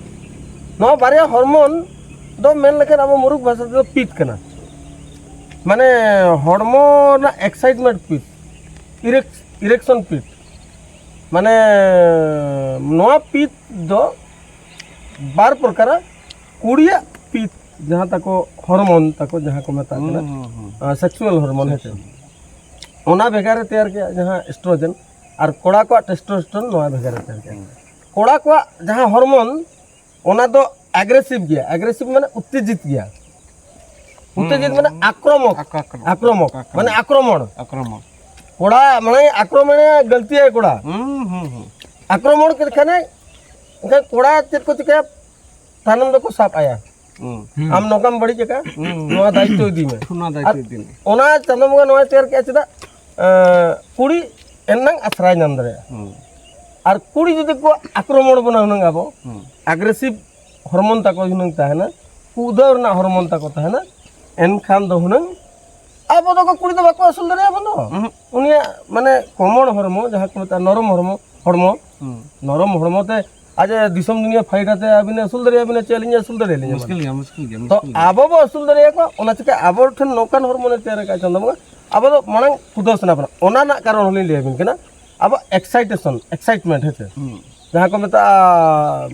ᱱᱚᱣᱟ ᱵᱟᱨᱭᱟ ᱦᱚᱨᱢᱳᱱ ᱫᱚ ᱢᱮᱱ ᱞᱮᱠᱷᱟᱱ ᱟᱵᱚ ᱢᱩᱨᱩᱠ ᱵᱷᱟᱥᱟ ᱛᱮᱫᱚ ᱯᱤᱛ ᱠᱟᱱᱟ᱾ ᱢᱟᱱᱮ, ᱦᱚᱲᱢᱚ ᱨᱮᱱᱟᱜ ᱮᱠᱥᱟᱭᱤᱴᱢᱮᱱᱴ ᱯᱤᱛ, ᱤᱨᱮᱠ-, ᱤᱨᱮᱠᱥᱚᱱ ᱯᱤᱛ᱾ ᱢᱟᱱᱮ, ᱱᱚᱣᱟ ᱯᱤᱛ ᱫᱚ ᱵᱟᱨ ᱯᱨᱚᱠᱟᱨᱟ᱾ ᱠᱩᱲᱤᱭᱟᱜ ᱯᱤᱛ, ᱡᱟᱦᱟᱸ ᱛᱟᱠᱚ ᱦᱚᱨᱢᱳᱱ ᱛᱟᱠᱚ, ᱡᱟᱦᱟᱸ ᱠᱚ ᱢᱮᱛᱟᱜ ᱠᱟᱱᱟ, ᱦᱩᱸ, ᱦᱩᱸ, ᱦᱩᱸ᱾ ᱟᱨ, ᱥᱮᱠᱥᱩᱣᱟᱞ ᱦᱚᱨᱢᱳᱱ, ᱦᱮᱸ ᱥᱮ? ᱥᱮᱠᱥᱩᱣᱟᱞ᱾ ᱚᱱᱟ ᱵᱷᱮᱜᱟᱨ ᱮ ᱛᱮᱭᱟᱨ ᱠᱮᱜᱼᱟ, ᱡᱟᱦᱟᱸ ᱮᱥᱴᱨᱳᱡᱮᱱ, ᱟᱨ ᱠᱚᱲᱟ ᱠᱚᱣᱟᱜ ᱴᱮᱥᱴᱳᱥᱴᱮᱨᱚᱱ ᱱᱚᱣᱟ ᱵᱷᱮᱜᱟᱨ ᱮ ᱛᱮᱭᱟᱨ ᱠᱮᱜᱼᱟ᱾ ᱦᱩᱸ᱾ ᱠᱚᱲᱟ ᱠᱚᱣᱟᱜ ᱡᱟᱦᱟᱸ ᱦᱚᱨᱢᱳᱱ, ᱚᱱᱟ ᱫᱚ ᱟᱜᱽᱨᱮᱥᱤᱵᱷ ᱜᱮᱭᱟ, ᱟᱜᱽᱨᱮᱥᱤᱵᱷ ᱢᱟᱱᱮ ᱩᱛᱛᱮᱡᱤᱛ ᱜᱮᱭᱟ᱾ ᱩᱛᱛᱮᱡᱤᱛ ᱦᱩᱸ᱾ ᱢᱟᱱᱮ ᱟᱠᱨᱚᱢᱚᱠ᱾ ᱟᱠ-, ᱟᱠᱨᱚᱢᱚᱠ᱾ ᱟᱠᱨᱚᱢᱚᱠ, ᱟᱠᱨᱚᱢᱚᱠ᱾ ᱢᱟᱱᱮ ᱟᱠᱨᱚᱢᱚᱬ᱾ ᱟᱠᱨᱚᱢᱚᱠ᱾ ᱠᱚᱲᱟ ᱢᱟᱱᱮ ᱟᱠᱨᱚᱢᱚᱬᱮ ᱜᱟᱹᱞᱛᱤᱭᱟᱭ ᱠᱚᱲᱟ᱾ ᱦᱩᱸ, ᱦᱩᱸ, ᱦᱩᱸ᱾ ᱟᱠᱨᱚᱢᱚᱬ ᱠᱮᱫ ᱠᱷᱟᱱᱮ ᱮᱱᱠᱷᱟᱱ ᱠᱚᱲᱟ ᱪᱮᱫ ᱠᱚ ᱪᱤᱠᱟᱹᱭᱟ? ᱛᱟᱭᱱᱚᱢ ᱫᱚᱠᱚ ᱥᱟᱵ ᱟᱭᱟ᱾ ᱦᱩᱸ᱾ ᱦᱩᱸ᱾ ᱟᱢ ᱱᱚᱝᱠᱟᱢ ᱵᱟᱹᱲᱤᱡ ᱟᱠᱟᱫ, ᱦᱩᱸ᱾ ᱱᱚᱣᱟ ᱫᱟᱭᱤᱛᱛᱚ ᱤᱫᱤ ᱢᱮ᱾ ᱚᱱᱟ ᱫᱟᱭᱤᱛᱛᱚ ᱟᱨ ᱤᱫᱤ ᱢᱮ᱾ ᱚᱱᱟ ᱪᱟᱸᱫᱳ ᱵᱚᱸᱜᱟ ᱱᱚᱣᱟᱭ ᱛᱮᱭᱟᱨ ᱠᱮᱫᱼᱟ ᱪᱮᱫᱟᱜ? ᱮᱸ, ᱠᱩᱲᱤ ᱮᱱᱟᱝ ᱟᱥᱨᱟᱭ ᱧᱟᱢ ᱫᱟᱲᱮᱭᱟᱜᱼᱟ᱾ ᱦᱩᱸ᱾ ᱟᱨ ᱠᱩᱲᱤ ᱡᱩᱫᱤ ᱠᱚ ᱟᱠᱨᱚᱢᱚᱬ ᱵᱚᱱᱟ ᱦᱩᱱᱟᱹᱝ ᱟᱵᱚ, ᱦᱩᱸ᱾ ᱟᱜᱽᱨᱮᱥᱤᱵᱷ ᱦᱚᱨᱢᱚᱱ ᱛᱟᱠᱚ ᱦᱩᱱᱟᱹᱝ ᱛᱟᱦᱮᱱᱟ, ᱠᱩᱫᱟᱹᱣ ᱨᱮᱱᱟᱜ ᱦᱚᱨᱢᱚᱱ ᱛᱟᱠᱚ ᱛᱟᱦᱮᱱᱟ, ᱮᱱᱠᱷᱟᱱ ᱫᱚ ᱦᱩᱱᱟᱹᱝ ᱟᱵᱚ ᱫᱚ ᱠᱩᱲᱤ ᱫᱚ ᱵᱟᱠᱚ ᱟᱹᱥᱩᱞ ᱫᱟᱲᱮᱭᱟᱵᱚᱱ ᱫᱚ᱾ ᱩᱦᱩᱸ᱾ ᱩᱱᱤᱭᱟᱜ ᱢᱟᱱᱮ ᱠᱚᱢᱚᱲ ᱦᱚᱲᱢᱚ, ᱡᱟᱦᱟᱸ ᱠᱚ ᱢᱮᱛᱟᱜᱼᱟ ᱱᱚᱨᱚᱢ ᱦᱚᱲᱢᱚ, ᱦᱚᱲᱢᱚ, ᱦᱩᱸ᱾ ᱱᱚᱨᱚᱢ ᱦᱚᱲᱢᱚ ᱛᱮ ᱟᱡ ᱫᱤᱥᱚᱢ ᱫᱩᱱᱤᱭᱟᱹ ᱯᱷᱟᱭᱤᱴ ᱟᱛᱮ ᱟᱹᱵᱤᱱᱮ ᱟᱹᱥᱩᱞ ᱫᱟᱲᱮᱭᱟᱵᱤᱱᱟ ᱪᱮ ᱟᱹᱞᱤᱧᱮ ᱟᱹᱥᱩᱞ ᱫᱟᱲᱮᱭᱟᱞᱤᱧᱟ? ᱢᱩᱥᱠᱤᱞ ᱜᱮᱭᱟ, ᱢᱩᱥᱠᱤᱞ ᱜᱮᱭᱟ, ᱛᱚ ᱢᱩᱥᱠᱤᱞ ᱜᱮᱭᱟ᱾ ᱟᱵᱚ ᱵᱚ ᱟᱹᱥᱩᱞ ᱫᱟᱲᱮᱭᱟᱠᱚᱣᱟ, ᱚᱱᱟ ᱪᱤᱠᱟᱹ ᱟᱵᱚ ᱴᱷᱮᱱ ᱱᱚᱝᱠᱟᱱ ᱦᱚᱲᱢᱚ ᱛᱮᱭᱟᱨ ᱟᱠᱟᱫ ᱪᱟᱸᱫᱳ ᱵᱚᱸᱜᱟ, ᱟᱵᱚ ᱫᱚ ᱢᱟᱲᱟᱝ ᱠᱩᱫᱟᱹᱣ ᱥᱟᱱᱟ ᱵᱚᱱᱟ, ᱚᱱᱟ ᱨᱮᱱᱟᱜ ᱠᱟᱨᱚᱱ ᱦᱚᱸᱞᱤᱧ ᱞᱟᱹᱭᱟᱵᱤᱱ ᱠᱟᱱᱟ᱾ ᱟᱵᱚ ᱮᱠᱥᱟᱭᱴᱮᱥᱚᱱ, ᱮᱠᱥᱟᱭᱴᱢᱮᱱᱴ, ᱦᱮᱸ ᱥᱮ? ᱦᱩᱸ᱾ ᱡᱟᱦᱟᱸ ᱠᱚ ᱢᱮᱛᱟᱜᱼᱟ,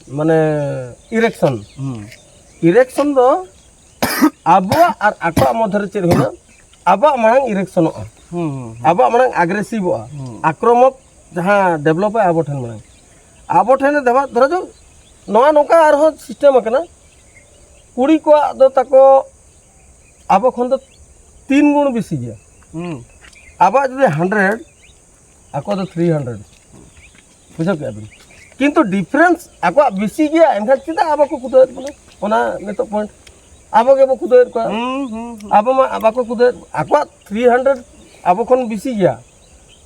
ᱢᱟᱱᱮ, ᱤᱨᱮᱠᱥᱚᱱ᱾ ᱦᱩᱸ᱾ ᱤᱨᱮᱠᱥᱚᱱ ᱫᱚ ᱟᱵᱚᱣᱟᱜ ᱟᱨ ᱟᱠᱚᱣᱟᱜ ᱢᱚᱫᱽᱫᱷᱮ ᱨᱮ ᱪᱮᱫ ᱦᱩᱭᱱᱟ? ᱟᱵᱚᱣᱟᱜ ᱢᱟᱲᱟᱝ ᱤᱨᱮᱠᱥᱚᱱᱚᱜᱼᱟ, ᱦᱩᱸ, ᱦᱩᱸ, ᱦᱩᱸ᱾ ᱟᱵᱚᱣᱟᱜ ᱢᱟᱲᱟᱝ ᱟᱜᱽᱨᱮᱥᱤᱵᱷᱚᱜᱼᱟ, ᱦᱩᱸ᱾ ᱟᱠᱨᱚᱢᱚᱠ ᱡᱟᱦᱟᱸ ᱰᱮᱵᱷᱞᱚᱯᱟᱭ ᱟᱵᱚ ᱴᱷᱮᱱ ᱢᱟᱲᱟᱝ, ᱟᱵᱚ ᱴᱷᱮᱱ ᱫᱚ ᱫᱷᱚᱨᱚ ᱡᱚ ᱱᱚᱣᱟ ᱱᱚᱝᱠᱟ ᱟᱨᱦᱚᱸ ᱥᱤᱥᱴᱮᱢ ᱟᱠᱟᱱᱟ, ᱠᱩᱲᱤ ᱠᱚᱣᱟᱜ ᱫᱚ ᱛᱟᱠᱚ ᱟᱵᱚ ᱠᱷᱚᱱ ᱫᱚ ᱛᱤᱱ ᱜᱩᱬ ᱵᱮᱥᱤ ᱜᱮᱭᱟ᱾ ᱦᱩᱸ᱾ ᱟᱵᱚᱣᱟᱜ ᱡᱩᱫᱤ ᱦᱟᱱᱰᱨᱮᱰ, ᱟᱠᱚ ᱫᱚ ᱛᱷᱨᱤ ᱦᱟᱱᱰᱨᱮᱰ᱾ ᱵᱩᱡᱷᱟᱹᱣ ᱠᱮᱜᱼᱟ ᱵᱤᱱ? ᱠᱤᱱᱛᱩ ᱰᱤᱯᱷᱟᱨᱮᱱᱥ ᱟᱠᱚᱣᱟᱜ ᱵᱮᱥᱤ ᱜᱮᱭᱟ, ᱮᱱᱠᱷᱟᱱ ᱪᱮᱫᱟᱜ ᱟᱵᱚ ᱠᱚ ᱠᱩᱫᱟᱹᱣᱮᱫ ᱵᱚᱱᱟ? ᱚᱱᱟ ᱱᱤᱛᱚᱜ ᱯᱚᱭᱮᱱᱴ᱾ ᱟᱵᱚ ᱜᱮᱵᱚ ᱠᱩᱫᱟᱹᱣᱮᱫ ᱠᱚᱣᱟ᱾ ᱦᱩᱸ, ᱦᱩᱸ, ᱦᱩᱸ᱾ ᱟᱵᱚ ᱢᱟ ᱵᱟᱠᱚ ᱠᱩᱫᱟᱹᱣᱮᱫ, ᱟᱠᱚᱣᱟᱜ ᱛᱷᱨᱤ ᱦᱟᱱᱰᱨᱮᱰ ᱟᱵᱚ ᱠᱷᱚᱱ ᱵᱮᱥᱤ ᱜᱮᱭᱟ,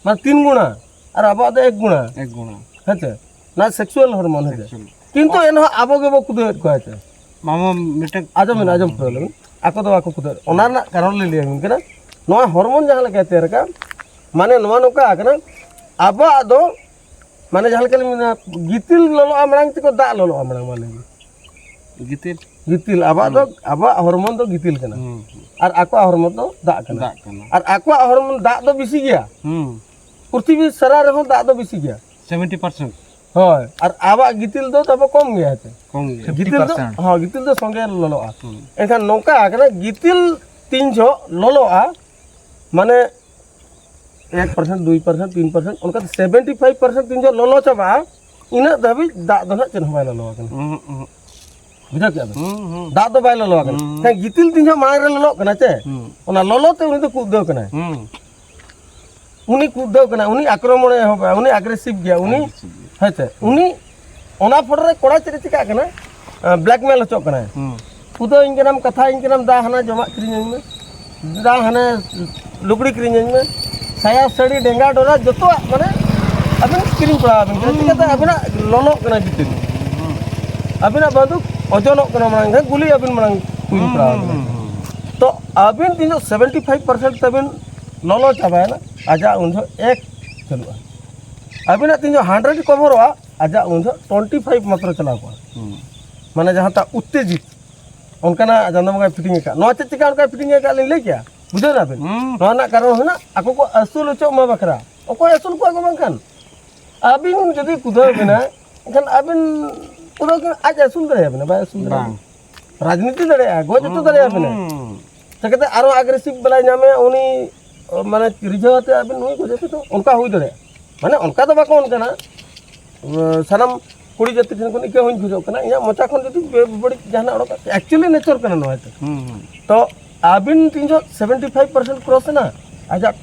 ᱢᱟᱱᱮ ᱛᱤᱱ ᱜᱩᱬᱟ, ᱟᱨ ᱟᱵᱚᱣᱟᱜ ᱫᱚ ᱮᱠ ᱜᱩᱬᱟ᱾ ᱮᱠ ᱜᱩᱬᱟ᱾ ᱦᱮᱸ ᱪᱮ? ᱱᱚᱣᱟ ᱥᱮᱠᱥᱩᱣᱟᱞ ᱦᱚᱨᱢᱳᱱ, ᱦᱮᱸ ᱪᱮ? ᱥᱮᱠᱥᱩᱣᱟᱞ᱾ ᱠᱤᱱᱛᱩ ᱮᱱᱦᱚᱸ ᱟᱵᱚ ᱜᱮᱵᱚ ᱠᱩᱫᱟᱹᱣᱮᱫ ᱠᱚᱣᱟ, ᱦᱮᱸ ᱪᱮ? ᱢᱟᱢᱟ ᱢᱤᱫᱴᱮᱱ ᱟᱸᱡᱚᱢ ᱵᱤᱱ, ᱟᱸᱡᱚᱢ ᱯᱩᱨᱟᱹᱣ ᱞᱮᱵᱤᱱ᱾ ᱟᱠᱚ ᱫᱚ ᱵᱟᱠᱚ ᱠᱩᱫᱟᱹᱣᱮᱫ, ᱚᱱᱟ ᱨᱮᱱᱟᱜ ᱠᱟᱨᱚᱱ ᱞᱤᱧ ᱞᱟᱹᱭᱟᱵᱤᱱ ᱠᱟᱱᱟ᱾ ᱱᱚᱣᱟ ᱦᱚᱨᱢᱳᱱ ᱡᱟᱦᱟᱸ ᱞᱮᱠᱟᱭ ᱛᱮᱭᱟᱨ ᱟᱠᱟᱫ, ᱢᱟᱱᱮ ᱱᱚᱣᱟ ᱱᱚᱝᱠᱟ ᱠᱟᱱᱟ, ᱟᱵᱚᱣᱟᱜ ᱫᱚ ᱢᱟᱱᱮ ᱡᱟᱦᱟᱸ ᱞᱮᱠᱟ ᱞᱤᱧ ᱢᱮᱱᱟ, ᱜᱤᱛᱤᱞ ᱞᱚᱞᱚᱜᱼᱟ ᱢᱟᱲᱟᱝ ᱛᱮᱠᱚ ᱫᱟᱜ ᱞᱚᱞᱚᱜᱼᱟ ᱢᱟᱲᱟᱝ, ᱢᱟ ᱞᱟᱹᱭ ᱵᱤᱱ᱾ ᱜᱤᱛᱤᱞ? ᱜᱤᱛᱤᱞ, ᱟᱵᱚᱣᱟᱜ ᱫᱚ, ᱦᱩᱸ᱾ ᱟᱵᱚᱣᱟᱜ ᱦᱚᱨᱢᱳᱱ ᱫᱚ ᱜᱤᱛᱤᱞ ᱠᱟᱱᱟ᱾ ᱦᱩᱸ, ᱦᱩᱸ᱾ ᱟᱨ ᱟᱠᱚᱣᱟᱜ ᱦᱚᱨᱢᱳᱱ ᱫᱚ ᱫᱟᱜ ᱠᱟᱱᱟ᱾ ᱫᱟᱜ ᱠᱟᱱᱟ᱾ ᱟᱨ ᱟᱠᱚᱣᱟᱜ ᱦᱚᱨᱢᱳᱱ ᱫᱟᱜ ᱫᱚ ᱵᱮᱥᱤ ᱜᱮᱭᱟ᱾ ᱦᱩᱸ᱾ ᱯᱨᱤᱛᱷᱤᱵᱤ ᱥᱟᱨᱟ ᱨᱮᱦᱚᱸ ᱫᱟᱜ ᱫᱚ ᱵᱮᱥᱤ ᱜᱮᱭᱟ᱾ Seventy percent. ᱦᱳᱭ, ᱟᱨ ᱟᱵᱚᱣᱟᱜ ᱜᱤᱛᱤᱞ ᱫᱚ ᱛᱟᱵᱚ ᱠᱚᱢ ᱜᱮᱭᱟ ᱦᱮᱸ ᱪᱮ? ᱠᱚᱢ ᱜᱮᱭᱟ᱾ ᱜᱤᱛᱤᱞ ᱫᱚ, ᱯᱷᱤᱯᱴᱤ ᱯᱟᱨᱥᱮᱱᱴ᱾ ᱦᱚᱸ, ᱜᱤᱛᱤᱞ ᱫᱚ ᱥᱚᱸᱜᱮ ᱞᱚᱞᱚᱜᱼᱟ᱾ ᱦᱩᱸ᱾ ᱮᱱᱠᱷᱟᱱ ᱱᱚᱝᱠᱟ ᱠᱟᱱᱟ, ᱜᱤᱛᱤᱞ ᱛᱤᱱ ᱡᱚᱦᱚᱜ ᱞᱚᱞᱚᱜᱼᱟ, ᱢᱟᱱᱮ ᱮᱠ ᱯᱟᱨᱥᱮᱱᱴ, ᱫᱩᱭ ᱯᱟᱨᱥᱮᱱᱴ, ᱛᱤᱱ ᱯᱟᱨᱥᱮᱱᱴ, ᱚᱱᱠᱟᱛᱮ ᱥᱮᱵᱷᱮᱱᱴᱤ ᱯᱷᱟᱭᱤᱵᱷ ᱯᱟᱨᱥᱮᱱᱴ ᱛᱤᱱ ᱡᱚᱦᱚᱜ ᱞᱚᱞᱚ ᱪᱟᱵᱟᱜᱼᱟ, ᱤᱱᱟᱹᱜ ᱫᱷᱟᱹᱵᱤᱡ ᱫᱟᱜ ᱫᱚ ᱱᱟᱦᱟᱜ ᱪᱮᱫ ᱦᱚᱸ ᱵᱟᱭ ᱞᱚᱞᱚ ᱟᱠᱟᱱᱟ᱾ ᱩᱸᱦᱩᱸᱜ, ᱩᱸᱦᱩᱸᱜ᱾ ᱵᱩᱡᱷᱟᱹᱣ ᱠᱮᱜᱼᱟ ᱵᱮᱱ? ᱦᱩᱸ, ᱦᱩᱸ᱾ ᱫᱟᱜ ᱫᱚ ᱵᱟᱭ ᱞᱚᱞᱚ ᱟᱠᱟᱱᱟ᱾ ᱦᱩᱸ᱾ ᱦᱮᱸ, ᱜᱤᱛᱤᱞ ᱛᱤᱱ ᱡᱚᱦᱚᱜ ᱢᱟᱲᱟᱝ ᱨᱮ ᱞᱚᱞᱚᱜ ᱠᱟᱱᱟ ᱪᱮ, ᱦᱩᱸ᱾ ᱚᱱᱟ ᱞᱚᱞᱚ ᱛᱮ ᱩᱱᱤ ᱫᱚ ᱠᱩᱫᱟᱹᱣ ᱠᱟᱱᱟᱭ᱾ ᱦᱩᱸ᱾ ᱩᱱᱤ ᱠᱩᱫᱟᱹᱣ ᱠᱟᱱᱟᱭ, ᱩᱱᱤ ᱟᱠᱨᱚᱢᱚᱬᱮ ᱮᱦᱚᱵᱟ, ᱩᱱᱤ ᱟᱜᱽᱨᱮᱥᱤᱵᱷ ᱜᱮᱭᱟ, ᱩᱱᱤ, ᱟᱜᱽᱨᱮᱥᱤᱵᱷ ᱜᱮᱭᱟ᱾ ᱦᱮᱸ ᱪᱮ, ᱩᱱᱤ ᱚᱱᱟ ᱯᱷᱳᱴᱳ ᱨᱮ ᱠᱚᱲᱟ ᱪᱮᱫ ᱮ ᱪᱤᱠᱟᱹᱜ ᱠᱟᱱᱟ? ᱵᱞᱮᱠᱢᱮᱞ ᱦᱚᱪᱚᱜ ᱠᱟᱱᱟᱭ᱾ ᱦᱩᱸ᱾ ᱠᱩᱫᱟᱹᱣ ᱤᱧ ᱠᱟᱱᱟᱢ, ᱠᱟᱛᱷᱟ ᱤᱧ ᱠᱟᱱᱟᱢ, ᱫᱟ ᱦᱟᱱᱟ ᱡᱚᱢᱟᱜ ᱠᱤᱨᱤᱧ ᱟᱹᱧ ᱢᱮ, ᱫᱟ ᱦᱟᱱᱮ ᱞᱩᱜᱽᱲᱤ ᱠᱤᱨᱤᱧ ᱟᱹᱧ ᱢᱮ, ᱥᱟᱭᱟ ᱥᱟᱹᱲᱤ ᱰᱮᱸᱜᱟ ᱰᱚᱨᱟ ᱡᱚᱛᱚᱣᱟᱜ ᱢᱟᱱᱮ ᱟᱵᱤᱱ ᱠᱤᱨᱤᱧ ᱯᱟᱲᱟᱣ ᱟᱵᱤᱱ ᱠᱟᱱᱟ᱾ ᱦᱩᱸ᱾ ᱪᱤᱠᱟᱹᱛᱮ ᱟᱵᱤᱱᱟᱜ ᱞᱚᱞᱚᱜ ᱠᱟᱱᱟ ᱵᱷᱤᱛᱤᱨ? ᱦᱩᱸ᱾ ᱟᱵᱤᱱᱟᱜ ᱵᱟᱱᱫᱩᱠ ᱳᱡᱚᱱᱚᱜ ᱠᱟᱱᱟ, ᱢᱟᱲᱟᱝ ᱜᱮ ᱜᱩᱞᱤ ᱟᱵᱤᱱ ᱢᱟᱲᱟᱝ ᱦᱩᱭ ᱦᱩᱸ, ᱯᱟᱲᱟᱣ ᱦᱩᱸ, ᱟᱵᱤᱱ᱾ ᱦᱩᱸ, ᱦᱩᱸ᱾ ᱛᱚ ᱟᱵᱤᱱ ᱛᱤᱱ ᱡᱚᱦᱚᱜ ᱥᱮᱵᱷᱮᱱᱴᱤ ᱯᱷᱟᱭᱤᱵᱷ ᱯᱟᱨᱥᱮᱱᱴ ᱛᱟᱵᱤᱱ ᱞᱚᱞᱚ ᱪᱟᱵᱟᱭᱮᱱᱟ, ᱟᱡᱟᱜ ᱩᱱ ᱡᱚᱦᱚᱜ ᱮᱠ ᱪᱟᱹᱞᱩᱜᱼᱟ᱾ ᱟᱵᱤᱱᱟᱜ ᱛᱤᱱ ᱡᱚᱦᱚᱜ ᱦᱟᱱᱰᱨᱮᱰ ᱠᱚᱵᱷᱚᱨᱚᱜᱼᱟ, ᱟᱡᱟᱜ ᱩᱱ ᱡᱚᱦᱚᱜ ᱴᱩᱭᱮᱱᱴᱤ ᱯᱷᱟᱭᱤᱵᱷ ᱢᱟᱛᱨᱚ ᱪᱟᱞᱟᱣ ᱠᱚᱜᱼᱟ᱾ ᱦᱩᱸ᱾ ᱢᱟᱱᱮ ᱡᱟᱦᱟᱸᱴᱟᱜ ᱩᱛᱛᱮᱡᱤᱛ, ᱚᱱᱠᱟᱱᱟᱜ ᱪᱟᱸᱫᱚ ᱵᱚᱸᱜᱟᱭ ᱯᱷᱤᱴᱤᱝ ᱟᱠᱟᱫ᱾ ᱱᱚᱣᱟ ᱪᱮᱫ ᱪᱤᱠᱟ ᱚᱱᱠᱟᱭ ᱯᱷᱤᱴᱤᱝ ᱟᱠᱟᱫ ᱞᱤᱧ ᱞᱟᱹᱭ ᱠᱮᱭᱟ? ᱵᱩᱡᱷᱟᱹᱣ ᱫᱟᱵᱤᱱ? ᱦᱩᱸ᱾ ᱱᱚᱣᱟ ᱨᱮᱱᱟᱜ ᱠᱟᱨᱚᱱ ᱦᱩᱭᱱᱟ, ᱟᱠᱚ ᱠᱚ ᱟᱹᱥᱩᱞ ᱦᱚᱪᱚᱜ ᱢᱟ ᱵᱟᱠᱷᱨᱟ᱾ ᱚᱠᱚᱭ ᱟᱹᱥᱩᱞ ᱠᱚᱣᱟ ᱠᱚ ᱵᱟᱝᱠᱷᱟᱱ? ᱟᱹᱵᱤᱱ ᱡᱩᱫᱤ ᱠᱩᱫᱟᱹᱣ ᱵᱮᱱᱟ, ᱮᱱᱠᱷᱟᱱ ᱟᱹᱵᱤᱱ ᱠᱩᱫᱟᱹᱣ ᱠᱤᱱ ᱟᱡ ᱟᱹᱥᱩᱞ ᱫᱟᱲᱮᱭᱟᱵᱤᱱᱟ, ᱵᱟᱭ ᱟᱹᱥᱩᱞ ᱫᱟᱲᱮᱭᱟᱵᱤᱱᱟ? ᱵᱟᱝ᱾ ᱨᱟᱡᱽᱱᱤᱛᱤ ᱫᱟᱲᱮᱭᱟᱜᱼᱟ, ᱜᱚᱡ ᱦᱚᱪᱚ ᱦᱩᱸ, ᱫᱟᱲᱮᱭᱟᱵᱤᱱᱟ᱾ ᱦᱩᱸ᱾ ᱪᱤᱠᱟᱹᱛᱮ ᱟᱨᱚ ᱟᱜᱨᱮᱥᱤᱵᱷ ᱵᱟᱞᱟᱭ ᱧᱟᱢᱮᱭᱟ, ᱩᱱᱤ, ᱢᱟᱱᱮ, ᱨᱤᱡᱷᱟᱹᱣ ᱟᱛᱮ ᱟᱹᱵᱤᱱ ᱱᱩᱭ ᱜᱚᱡᱮ ᱯᱮ ᱛᱚ, ᱚᱱᱠᱟ ᱦᱩᱭ ᱫᱟᱲᱮᱭᱟᱜᱼᱟ᱾ ᱢᱟᱱᱮ, ᱚᱱᱠᱟ ᱫᱚ ᱵᱟᱠᱚ ᱚᱱᱠᱟᱱᱟ᱾ ᱥᱟᱱᱟᱢ ᱠᱩᱲᱤ ᱡᱟᱹᱛᱤ ᱴᱷᱮᱱ ᱠᱷᱚᱱ ᱤᱠᱟᱹ ᱦᱚᱸᱧ ᱠᱷᱚᱡᱚᱜ ᱠᱟᱱᱟ, ᱤᱧᱟᱹᱜ ᱢᱚᱪᱟ ᱠᱷᱚᱱ ᱡᱩᱫᱤ ᱵᱮ-, ᱵᱟᱹᱲᱤᱡ ᱡᱟᱦᱟᱱᱟᱜ ᱚᱰᱚᱠ, actually nature ᱠᱟᱱᱟ ᱱᱚᱣᱟ ᱫᱚ᱾ ᱦᱩᱸ, ᱦᱩᱸ᱾ ᱛᱚ ᱟᱹᱵᱤᱱ ᱛᱤᱱ ᱡᱚᱦᱚᱜ ᱥᱮᱵᱷᱮᱱᱴᱤ ᱯᱷᱟᱭᱤᱵᱷ ᱯᱟᱨᱥᱮᱱᱴ ᱠᱨᱚᱥ ᱮᱱᱟ, ᱟᱡᱟᱜ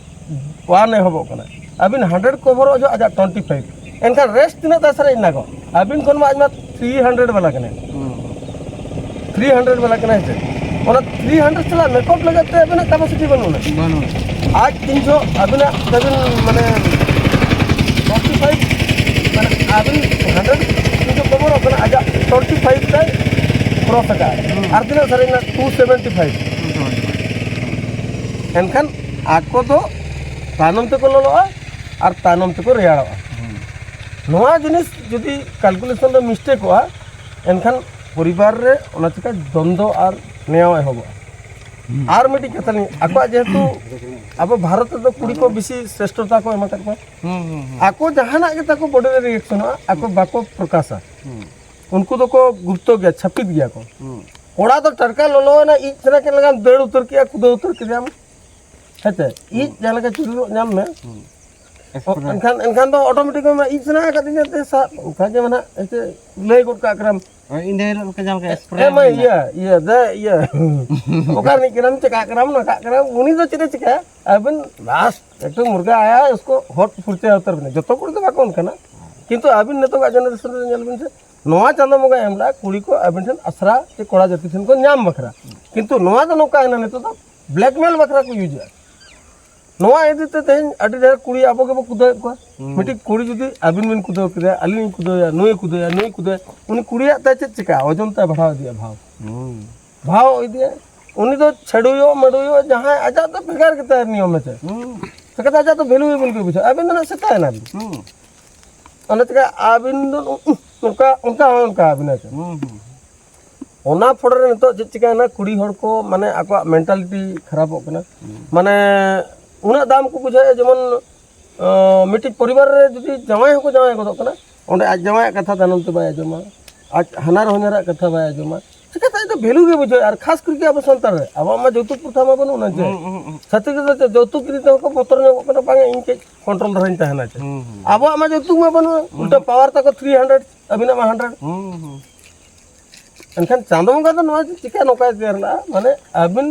ᱚᱣᱟᱱ ᱮᱦᱚᱵᱚᱜ ᱠᱟᱱᱟ, ᱟᱹᱵᱤᱱ ᱦᱟᱱᱰᱨᱮᱰ ᱠᱚᱵᱷᱚᱨᱚᱜ ᱡᱚᱦᱚᱜ ᱟᱡᱟᱜ ᱴᱩᱭᱮᱱᱴᱤ ᱯᱷᱟᱭᱤᱵᱷ, ᱮᱱᱠᱷᱟᱱ ᱨᱮᱥᱴ ᱛᱤᱱᱟᱹᱜ ᱛᱟᱭ ᱥᱟᱨᱮᱡ ᱮᱱᱟ ᱠᱚ? ᱟᱹᱵᱤᱱ ᱠᱷᱚᱱ ᱢᱟ ᱟᱡ ᱢᱟ ᱛᱷᱨᱤ ᱦᱟᱱᱰᱨᱮᱰ ᱵᱟᱞᱟ ᱠᱟᱱᱟᱭ᱾ ᱦᱩᱸ᱾ ᱛᱷᱨᱤ ᱦᱟᱱᱰᱨᱮᱰ ᱵᱟᱞᱟ ᱠᱟᱱᱟᱭ ᱥᱮ, ᱚᱱᱟ ᱛᱷᱨᱤ ᱦᱟᱱᱰᱨᱮᱰ ᱥᱟᱞᱟᱜ ᱢᱮᱠᱟᱯ ᱞᱟᱹᱜᱤᱫ ᱛᱮ ᱟᱹᱵᱤᱱᱟᱜ ᱠᱮᱯᱟᱥᱤᱴᱤ ᱵᱟᱹᱱᱩᱜᱼᱟ᱾ ᱵᱟᱹᱱᱩᱜᱼᱟ᱾ ᱟᱡ ᱛᱤᱱ ᱡᱚᱦᱚᱜ ᱟᱹᱵᱤᱱᱟᱜ ᱛᱟᱹᱵᱤᱱ ᱢᱟᱱᱮ ᱴᱩᱭᱮᱱᱴᱤ ᱯᱷᱟᱭᱤᱵᱷ, ᱢᱟᱱᱮ ᱟᱹᱵᱤᱱ ᱦᱟᱱᱰᱨᱮᱰ ᱛᱤᱱ ᱡᱚᱦᱚᱜ ᱠᱚᱵᱷᱚᱨᱚᱜ ᱠᱟᱱᱟ, ᱟᱡᱟᱜ ᱴᱩᱭᱮᱱᱴᱤ ᱯᱷᱟᱭᱤᱵᱷ ᱛᱟᱭ ᱠᱨᱚᱥ ᱟᱠᱟᱫ᱾ ᱦᱩᱸ᱾ ᱟᱨ ᱛᱤᱱᱟᱹᱜ ᱥᱟᱨᱮᱡ ᱮᱱᱟ? Two seventy five. ᱮᱱᱠᱷᱟᱱ ᱟᱠᱚ ᱫᱚ ᱛᱟᱭᱱᱚᱢ ᱛᱮᱠᱚ ᱞᱚᱞᱚᱜᱼᱟ ᱟᱨ ᱛᱟᱭᱱᱚᱢ ᱛᱮᱠᱚ ᱨᱮᱭᱟᱲᱚᱜᱼᱟ᱾ ᱦᱩᱸ᱾ ᱱᱚᱣᱟ ᱡᱤᱱᱤᱥ ᱡᱩᱫᱤ ᱠᱟᱞᱠᱩᱞᱮᱥᱚᱱ ᱨᱮ ᱢᱤᱥᱴᱮᱠᱚᱜᱼᱟ, ᱮᱱᱠᱷᱟᱱ ᱯᱚᱨᱤᱵᱟᱨ ᱨᱮ ᱚᱱᱟ ᱪᱤᱠᱟ ᱫᱚᱱᱫᱚ ᱟᱨ ᱱᱮᱭᱟᱣ ᱮᱦᱚᱵᱚᱜᱼᱟ᱾ ᱦᱩᱸ᱾ ᱟᱨ ᱢᱤᱫᱴᱤᱡ ᱠᱟᱛᱷᱟ ᱞᱤᱧ, ᱟᱠᱚᱣᱟᱜ ᱡᱮᱦᱮᱛᱩ ᱟᱵᱚ ᱵᱷᱟᱨᱚᱛ ᱨᱮᱫᱚ ᱠᱩᱲᱤ ᱠᱚ ᱵᱮᱥᱤ ᱥᱨᱮᱥᱴᱷᱚᱛᱟ ᱠᱚ ᱮᱢ ᱟᱠᱟᱫ ᱠᱚᱣᱟ, ᱦᱩᱸ, ᱦᱩᱸ, ᱦᱩᱸ᱾ ᱟᱠᱚ ᱡᱟᱦᱟᱱᱟᱜ ᱜᱮ ᱛᱟᱠᱚ ᱵᱚᱰᱤ ᱨᱮ ᱨᱤᱭᱮᱠᱥᱚᱱᱚᱜᱼᱟ, ᱟᱠᱚ ᱵᱟᱠᱚ ᱯᱨᱚᱠᱟᱥᱟ᱾ ᱦᱩᱸ᱾ ᱩᱱᱠᱩ ᱫᱚᱠᱚ ᱜᱩᱯᱛᱚ ᱜᱮᱭᱟ, ᱪᱷᱟᱯᱤᱛ ᱜᱮᱭᱟ ᱠᱚ᱾ ᱦᱩᱸ᱾ ᱠᱚᱲᱟ ᱫᱚ ᱴᱟᱴᱠᱟ ᱞᱚᱞᱚᱭᱮᱱᱟ, ᱤᱡ ᱥᱟᱱᱟ ᱠᱮᱫ ᱞᱮᱠᱟᱢ ᱫᱟᱹᱲ ᱩᱛᱟᱹᱨ ᱠᱮᱫᱼᱟ, ᱠᱩᱫᱟᱹᱣ ᱩᱛᱟᱹᱨ ᱠᱮᱫᱮᱭᱟᱢ᱾ ᱦᱮᱸᱥᱮ? ᱤᱡ ᱦᱩᱸ᱾ ᱡᱟᱦᱟᱸ ᱞᱮᱠᱟ ᱪᱩᱨᱩᱨᱚᱜ ᱧᱟᱢ ᱢᱮ᱾ ᱦᱩᱸ᱾ ᱚ, ᱮᱱᱠᱷᱟᱱ, ᱮᱱᱠᱷᱟᱱ ᱫᱚ ᱚᱴᱳᱢᱮᱴᱤᱠ ᱢᱟ ᱤᱡ ᱥᱟᱱᱟ ᱟᱠᱟᱫᱤᱧᱟ ᱛᱮ ᱥᱟᱵ, ᱚᱱᱠᱟ ᱜᱮ ᱢᱟᱱᱮ ᱮᱥᱮ ᱞᱟᱹᱭ ᱜᱚᱫ ᱠᱟᱜ ᱠᱟᱱᱟᱢ᱾ ᱦᱳᱭ, ᱤᱧ ᱫᱚ ᱦᱤᱞᱳᱜ ᱞᱮᱠᱟ ᱡᱟᱦᱟᱸ ᱞᱮᱠᱟ ᱮᱥᱯᱨᱮ ᱦᱮᱸ, ᱢᱟ ᱦᱩᱭᱱᱟ᱾ ᱤᱭᱟᱹ, ᱤᱭᱟᱹ, ᱫᱮ, ᱤᱭᱟᱹ᱾ ᱚᱠᱟ ᱨᱤᱱᱤᱡ ᱠᱟᱱᱟᱢ, ᱪᱮᱠᱟᱜ ᱠᱟᱱᱟᱢ, ᱱᱚᱝᱠᱟᱜ ᱠᱟᱱᱟᱢ, ᱩᱱᱤ ᱫᱚ ᱪᱮᱫ ᱮ ᱪᱤᱠᱟᱹᱭᱟ? ᱟᱵᱮᱱ ᱞᱟᱥᱴ ᱮᱠᱴᱩ ᱢᱩᱨᱜᱟ ᱟᱭᱟ, ᱩᱥᱠᱚ ᱦᱚᱴ ᱯᱷᱩᱨᱪᱟᱹ ᱩᱛᱟᱹᱨ ᱵᱮᱱᱟ᱾ ᱡᱚᱛᱚ ᱠᱩᱲᱤ ᱫᱚ ᱵᱟᱠᱚ ᱚᱱᱠᱟᱱᱟ᱾ ᱠᱤᱱᱛᱩ ᱟᱹᱵᱤᱱ ᱱᱤᱛᱚᱜᱟᱜ ᱡᱮᱱᱟᱨᱮᱥᱚᱱ ᱨᱮ ᱧᱮᱞ ᱵᱤᱱ ᱥᱮ, ᱱᱚᱣᱟ ᱪᱟᱸᱫᱚ ᱵᱚᱸᱜᱟᱭ ᱮᱢ ᱞᱮᱫᱼᱟ ᱠᱩᱲᱤ ᱠᱚ ᱟᱹᱵᱤᱱ ᱴᱷᱮᱱ ᱟᱥᱨᱟ ᱥᱮ ᱠᱚᱲᱟ ᱡᱟᱹᱛᱤ ᱴᱷᱮᱱ ᱠᱚ ᱧᱟᱢ ᱵᱟᱠᱷᱨᱟ᱾ ᱠᱤᱱᱛᱩ ᱱᱚᱣᱟ ᱫᱚ ᱱᱚᱝᱠᱟᱭᱮᱱᱟ, ᱱᱤᱛᱚᱜ ᱫᱚ ᱵᱞᱮᱠᱢᱮᱞ ᱵᱟᱠᱷᱨᱟ ᱠᱚ ᱤᱭᱩᱡᱮᱜᱼᱟ᱾ ᱱᱚᱣᱟ ᱤᱫᱤ ᱛᱮ ᱛᱮᱦᱮᱧ ᱟᱹᱰᱤ ᱰᱷᱮᱨ ᱠᱩᱲᱤ ᱟᱵᱚ ᱜᱮᱵᱚ ᱠᱩᱫᱟᱹᱣᱮᱫ ᱠᱚᱣᱟ᱾ ᱦᱩᱸ᱾ ᱢᱤᱫᱴᱤᱡ ᱠᱩᱲᱤ ᱡᱩᱫᱤ ᱟᱹᱵᱤᱱ ᱵᱤᱱ ᱠᱩᱫᱟᱹᱣ ᱠᱮᱫᱮᱭᱟ, ᱟᱹᱞᱤᱧ ᱞᱤᱧ ᱠᱩᱫᱟᱹᱣᱮᱭᱟ, ᱱᱩᱭᱮ ᱠᱩᱫᱟᱹᱣᱮᱭᱟ, ᱱᱩᱭᱮ ᱠᱩᱫᱟᱹᱣᱮᱭᱟ, ᱩᱱᱤ ᱠᱩᱲᱤᱭᱟᱜ ᱛᱟᱭ ᱪᱮᱫ ᱪᱤᱠᱟᱹᱜᱼᱟ? ᱳᱡᱚᱱ ᱛᱟᱭ ᱵᱟᱲᱦᱟᱣ ᱤᱫᱤᱜᱼᱟ, ᱵᱷᱟᱣ᱾ ᱦᱩᱸ᱾ ᱵᱷᱟᱣ ᱤᱫᱤᱜᱼᱟ᱾ ᱩᱱᱤ ᱫᱚ ᱪᱷᱟᱹᱰᱩᱭᱚᱜ, ᱢᱟᱹᱰᱩᱭᱚᱜ, ᱡᱟᱦᱟᱸᱭ ᱟᱡᱟᱜ ᱫᱚ ᱵᱷᱮᱜᱟᱨ ᱜᱮᱛᱟᱭᱟ ᱱᱤᱭᱚᱢ ᱦᱮᱸᱥᱮ᱾ ᱦᱩᱸ᱾ ᱪᱤᱠᱟᱹᱛᱮ ᱟᱡᱟᱜ ᱫᱚ ᱵᱷᱮᱞᱩ ᱜᱮ ᱵᱟᱹᱵᱤᱱ ᱵᱩᱡᱷᱟᱹᱣᱟ᱾ ᱟᱹᱵᱤᱱ ᱫᱚ ᱱᱟᱜ ᱥᱮᱛᱟᱭᱮᱱᱟ ᱵᱤᱱ᱾ ᱦᱩᱸ᱾ ᱚᱱᱟ ᱪᱤᱠᱟ ᱟᱹᱵᱤᱱ ᱫᱚ ᱱᱚᱝᱠᱟ, ᱚᱱᱠᱟ, ᱚᱱᱠᱟ ᱟᱹᱵᱤᱱᱟ ᱪᱮ? ᱦᱩᱸ, ᱦᱩᱸ᱾ ᱚᱱᱟ ᱯᱚᱨᱮ ᱨᱮ ᱱᱤᱛᱚᱜ ᱪᱮᱫ ᱪᱤᱠᱟᱹᱭᱮᱱᱟ, ᱠᱩᱲᱤ ᱦᱚᱲ ᱠᱚ ᱢᱟᱱᱮ ᱟᱠᱚᱣᱟᱜ ᱢᱮᱱᱴᱟᱞᱤᱴᱤ ᱠᱷᱟᱨᱟᱯᱚᱜ ᱠᱟᱱᱟ᱾ ᱦᱩᱸ᱾ ᱢᱟᱱᱮ ᱩᱱᱟᱹᱜ ᱫᱟᱢ ᱠᱚ ᱵᱩᱡᱷᱟᱹᱣᱮᱫᱼᱟ, ᱡᱮᱢᱚᱱ, ᱟᱸ, ᱢᱤᱫᱴᱤᱡ ᱯᱚᱨᱤᱵᱟᱨ ᱨᱮ ᱡᱩᱫᱤ ᱡᱟᱶᱟᱭ ᱦᱚᱸᱠᱚ ᱡᱟᱶᱟᱭ ᱜᱚᱫᱚᱜ ᱠᱟᱱᱟ, ᱚᱸᱰᱮ ᱟᱡ ᱡᱟᱶᱟᱭᱟᱜ ᱠᱟᱛᱷᱟ ᱛᱟᱭᱱᱚᱢ ᱛᱮ ᱵᱟᱭ ᱟᱸᱡᱚᱢᱟ, ᱟᱡ ᱦᱟᱱᱟᱨ ᱦᱚᱧᱦᱟᱨᱟᱜ ᱠᱟᱛᱷᱟ ᱵᱟᱭ ᱟᱸᱡᱚᱢᱟ, ᱪᱤᱠᱟᱹᱛᱮ ᱟᱡ ᱫᱚ ᱵᱷᱮᱞᱩ ᱜᱮ ᱵᱩᱡᱷᱟᱹᱣᱟ? ᱟᱨ ᱠᱷᱟᱥ ᱠᱚᱨᱮ ᱟᱵᱚ ᱥᱟᱱᱛᱟᱲ ᱨᱮ, ᱟᱵᱚᱣᱟᱜ ᱢᱟ ᱡᱳᱣᱛᱩᱠ ᱯᱨᱚᱛᱷᱟ ᱢᱟ ᱵᱟᱹᱱᱩᱜ ᱟᱱᱟ ᱪᱮ᱾ ᱦᱩᱸ, ᱦᱩᱸ, ᱦᱩᱸ᱾ ᱪᱷᱟᱹᱛᱤᱠ ᱨᱮᱫᱚ ᱪᱮᱫ ᱡᱳᱣᱛᱩᱠ ᱤᱫᱤ ᱛᱮᱦᱚᱸ ᱠᱚ ᱵᱚᱛᱚᱨ ᱧᱚᱜᱚᱜ ᱠᱟᱱᱟ, ᱵᱟᱝᱟ ᱤᱧ ᱠᱟᱹᱡ ᱠᱚᱱᱴᱨᱳᱞ ᱫᱷᱟᱨᱟᱧ ᱛᱟᱦᱮᱱᱟ ᱪᱮ᱾ ᱦᱩᱸ, ᱦᱩᱸ᱾ ᱟᱵᱚᱣᱟᱜ ᱢᱟ ᱡᱳᱣᱛᱩᱠ ᱢᱟ ᱵᱟᱹᱱᱩᱜᱼᱟ, ᱩᱞᱴᱟᱹ ᱯᱟᱣᱟᱨ ᱛᱟᱠᱚ ᱛᱷᱨᱤ ᱦᱟᱱᱰᱨᱮᱰ, ᱟᱹᱵᱤᱱᱟᱜ ᱢᱟ ᱦᱟᱱᱰᱨᱮᱰ᱾ ᱦᱩᱸ, ᱦᱩᱸ᱾ ᱮᱱᱠᱷᱟᱱ ᱪᱟᱸᱫᱚ ᱵᱚᱸᱜᱟ ᱫᱚ ᱱᱚᱣᱟ ᱪᱤᱠᱟ ᱱᱚᱝᱠᱟᱭ ᱛᱮᱭᱟᱨ ᱞᱮᱜᱼᱟ? ᱢᱟᱱᱮ ᱟᱹᱵᱤᱱ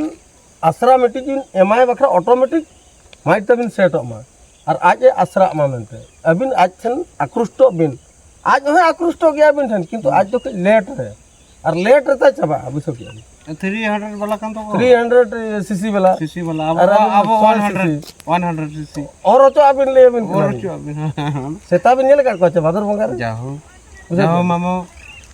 ᱟᱥᱨᱟ ᱢᱤᱫᱴᱤᱡ ᱵᱤᱱ ᱮᱢᱟᱭ ᱵᱟᱠᱷᱨᱟ ᱚᱴᱳᱢᱮᱴᱤᱠ ᱢᱟᱭᱤᱱᱰ ᱛᱟᱹᱵᱤᱱ ᱥᱮᱴᱚᱜ ᱢᱟ, ᱟᱨ ᱟᱡ ᱮ ᱟᱥᱨᱟᱜ ᱢᱟ ᱢᱮᱱᱛᱮ᱾ ᱟᱹᱵᱤᱱ ᱟᱡ ᱴᱷᱮᱱ ᱟᱠᱨᱩᱥᱴᱚᱜ ᱵᱤᱱ, ᱟᱡ ᱦᱚᱸᱭ ᱟᱠᱨᱩᱥᱴᱚᱜ ᱜᱮᱭᱟ ᱟᱹᱵᱤᱱ ᱴᱷᱮᱱ, ᱠᱤᱱᱛᱩ ᱟᱡ ᱫᱚ ᱠᱟᱹᱡ ᱞᱮᱴ ᱨᱮ, ᱟᱨ ᱞᱮᱴ ᱨᱮ ᱛᱟᱭ ᱪᱟᱵᱟᱜᱼᱟ, ᱵᱩᱡᱷᱟᱹᱣ ᱠᱮᱜᱼᱟ ᱵᱤᱱ᱾ ᱛᱷᱨᱤ ᱦᱟᱱᱰᱨᱮᱰ ᱵᱟᱞᱟ ᱠᱟᱱ ᱛᱟᱠᱚ? ᱛᱷᱨᱤ ᱦᱟᱱᱰᱨᱮᱰ ᱥᱤᱥᱤ ᱵᱟᱞᱟ᱾ ᱥᱤᱥᱤ ᱵᱟᱞᱟ, ᱟᱵᱚ, ᱟᱨ ᱟᱹᱵᱤᱱ ᱟᱵᱚ five CC. One hundred, one hundred CC. ᱚᱨ ᱦᱚᱪᱚᱣᱟᱜ ᱵᱤᱱ, ᱞᱟᱹᱭ ᱟᱹᱵᱤᱱ ᱚᱨ ᱠᱟᱱᱟ ᱞᱤᱧ᱾ ᱦᱚᱪᱚᱣᱟᱜ ᱵᱤᱱ, ᱦᱮᱸ, ᱦᱮᱸ᱾ ᱥᱮᱛᱟ ᱵᱤᱱ ᱧᱮᱞ ᱟᱠᱟᱫ ᱠᱚᱣᱟ ᱪᱮ ᱵᱷᱟᱫᱚᱨ ᱵᱚᱸᱜᱟ ᱨᱮ? ᱡᱟᱦᱳ᱾ ᱵᱩᱡᱷᱟᱹᱣ ᱡᱟᱦᱳ ᱠᱮᱜᱼᱟ ᱵᱤᱱ? ᱢᱟᱢᱚ,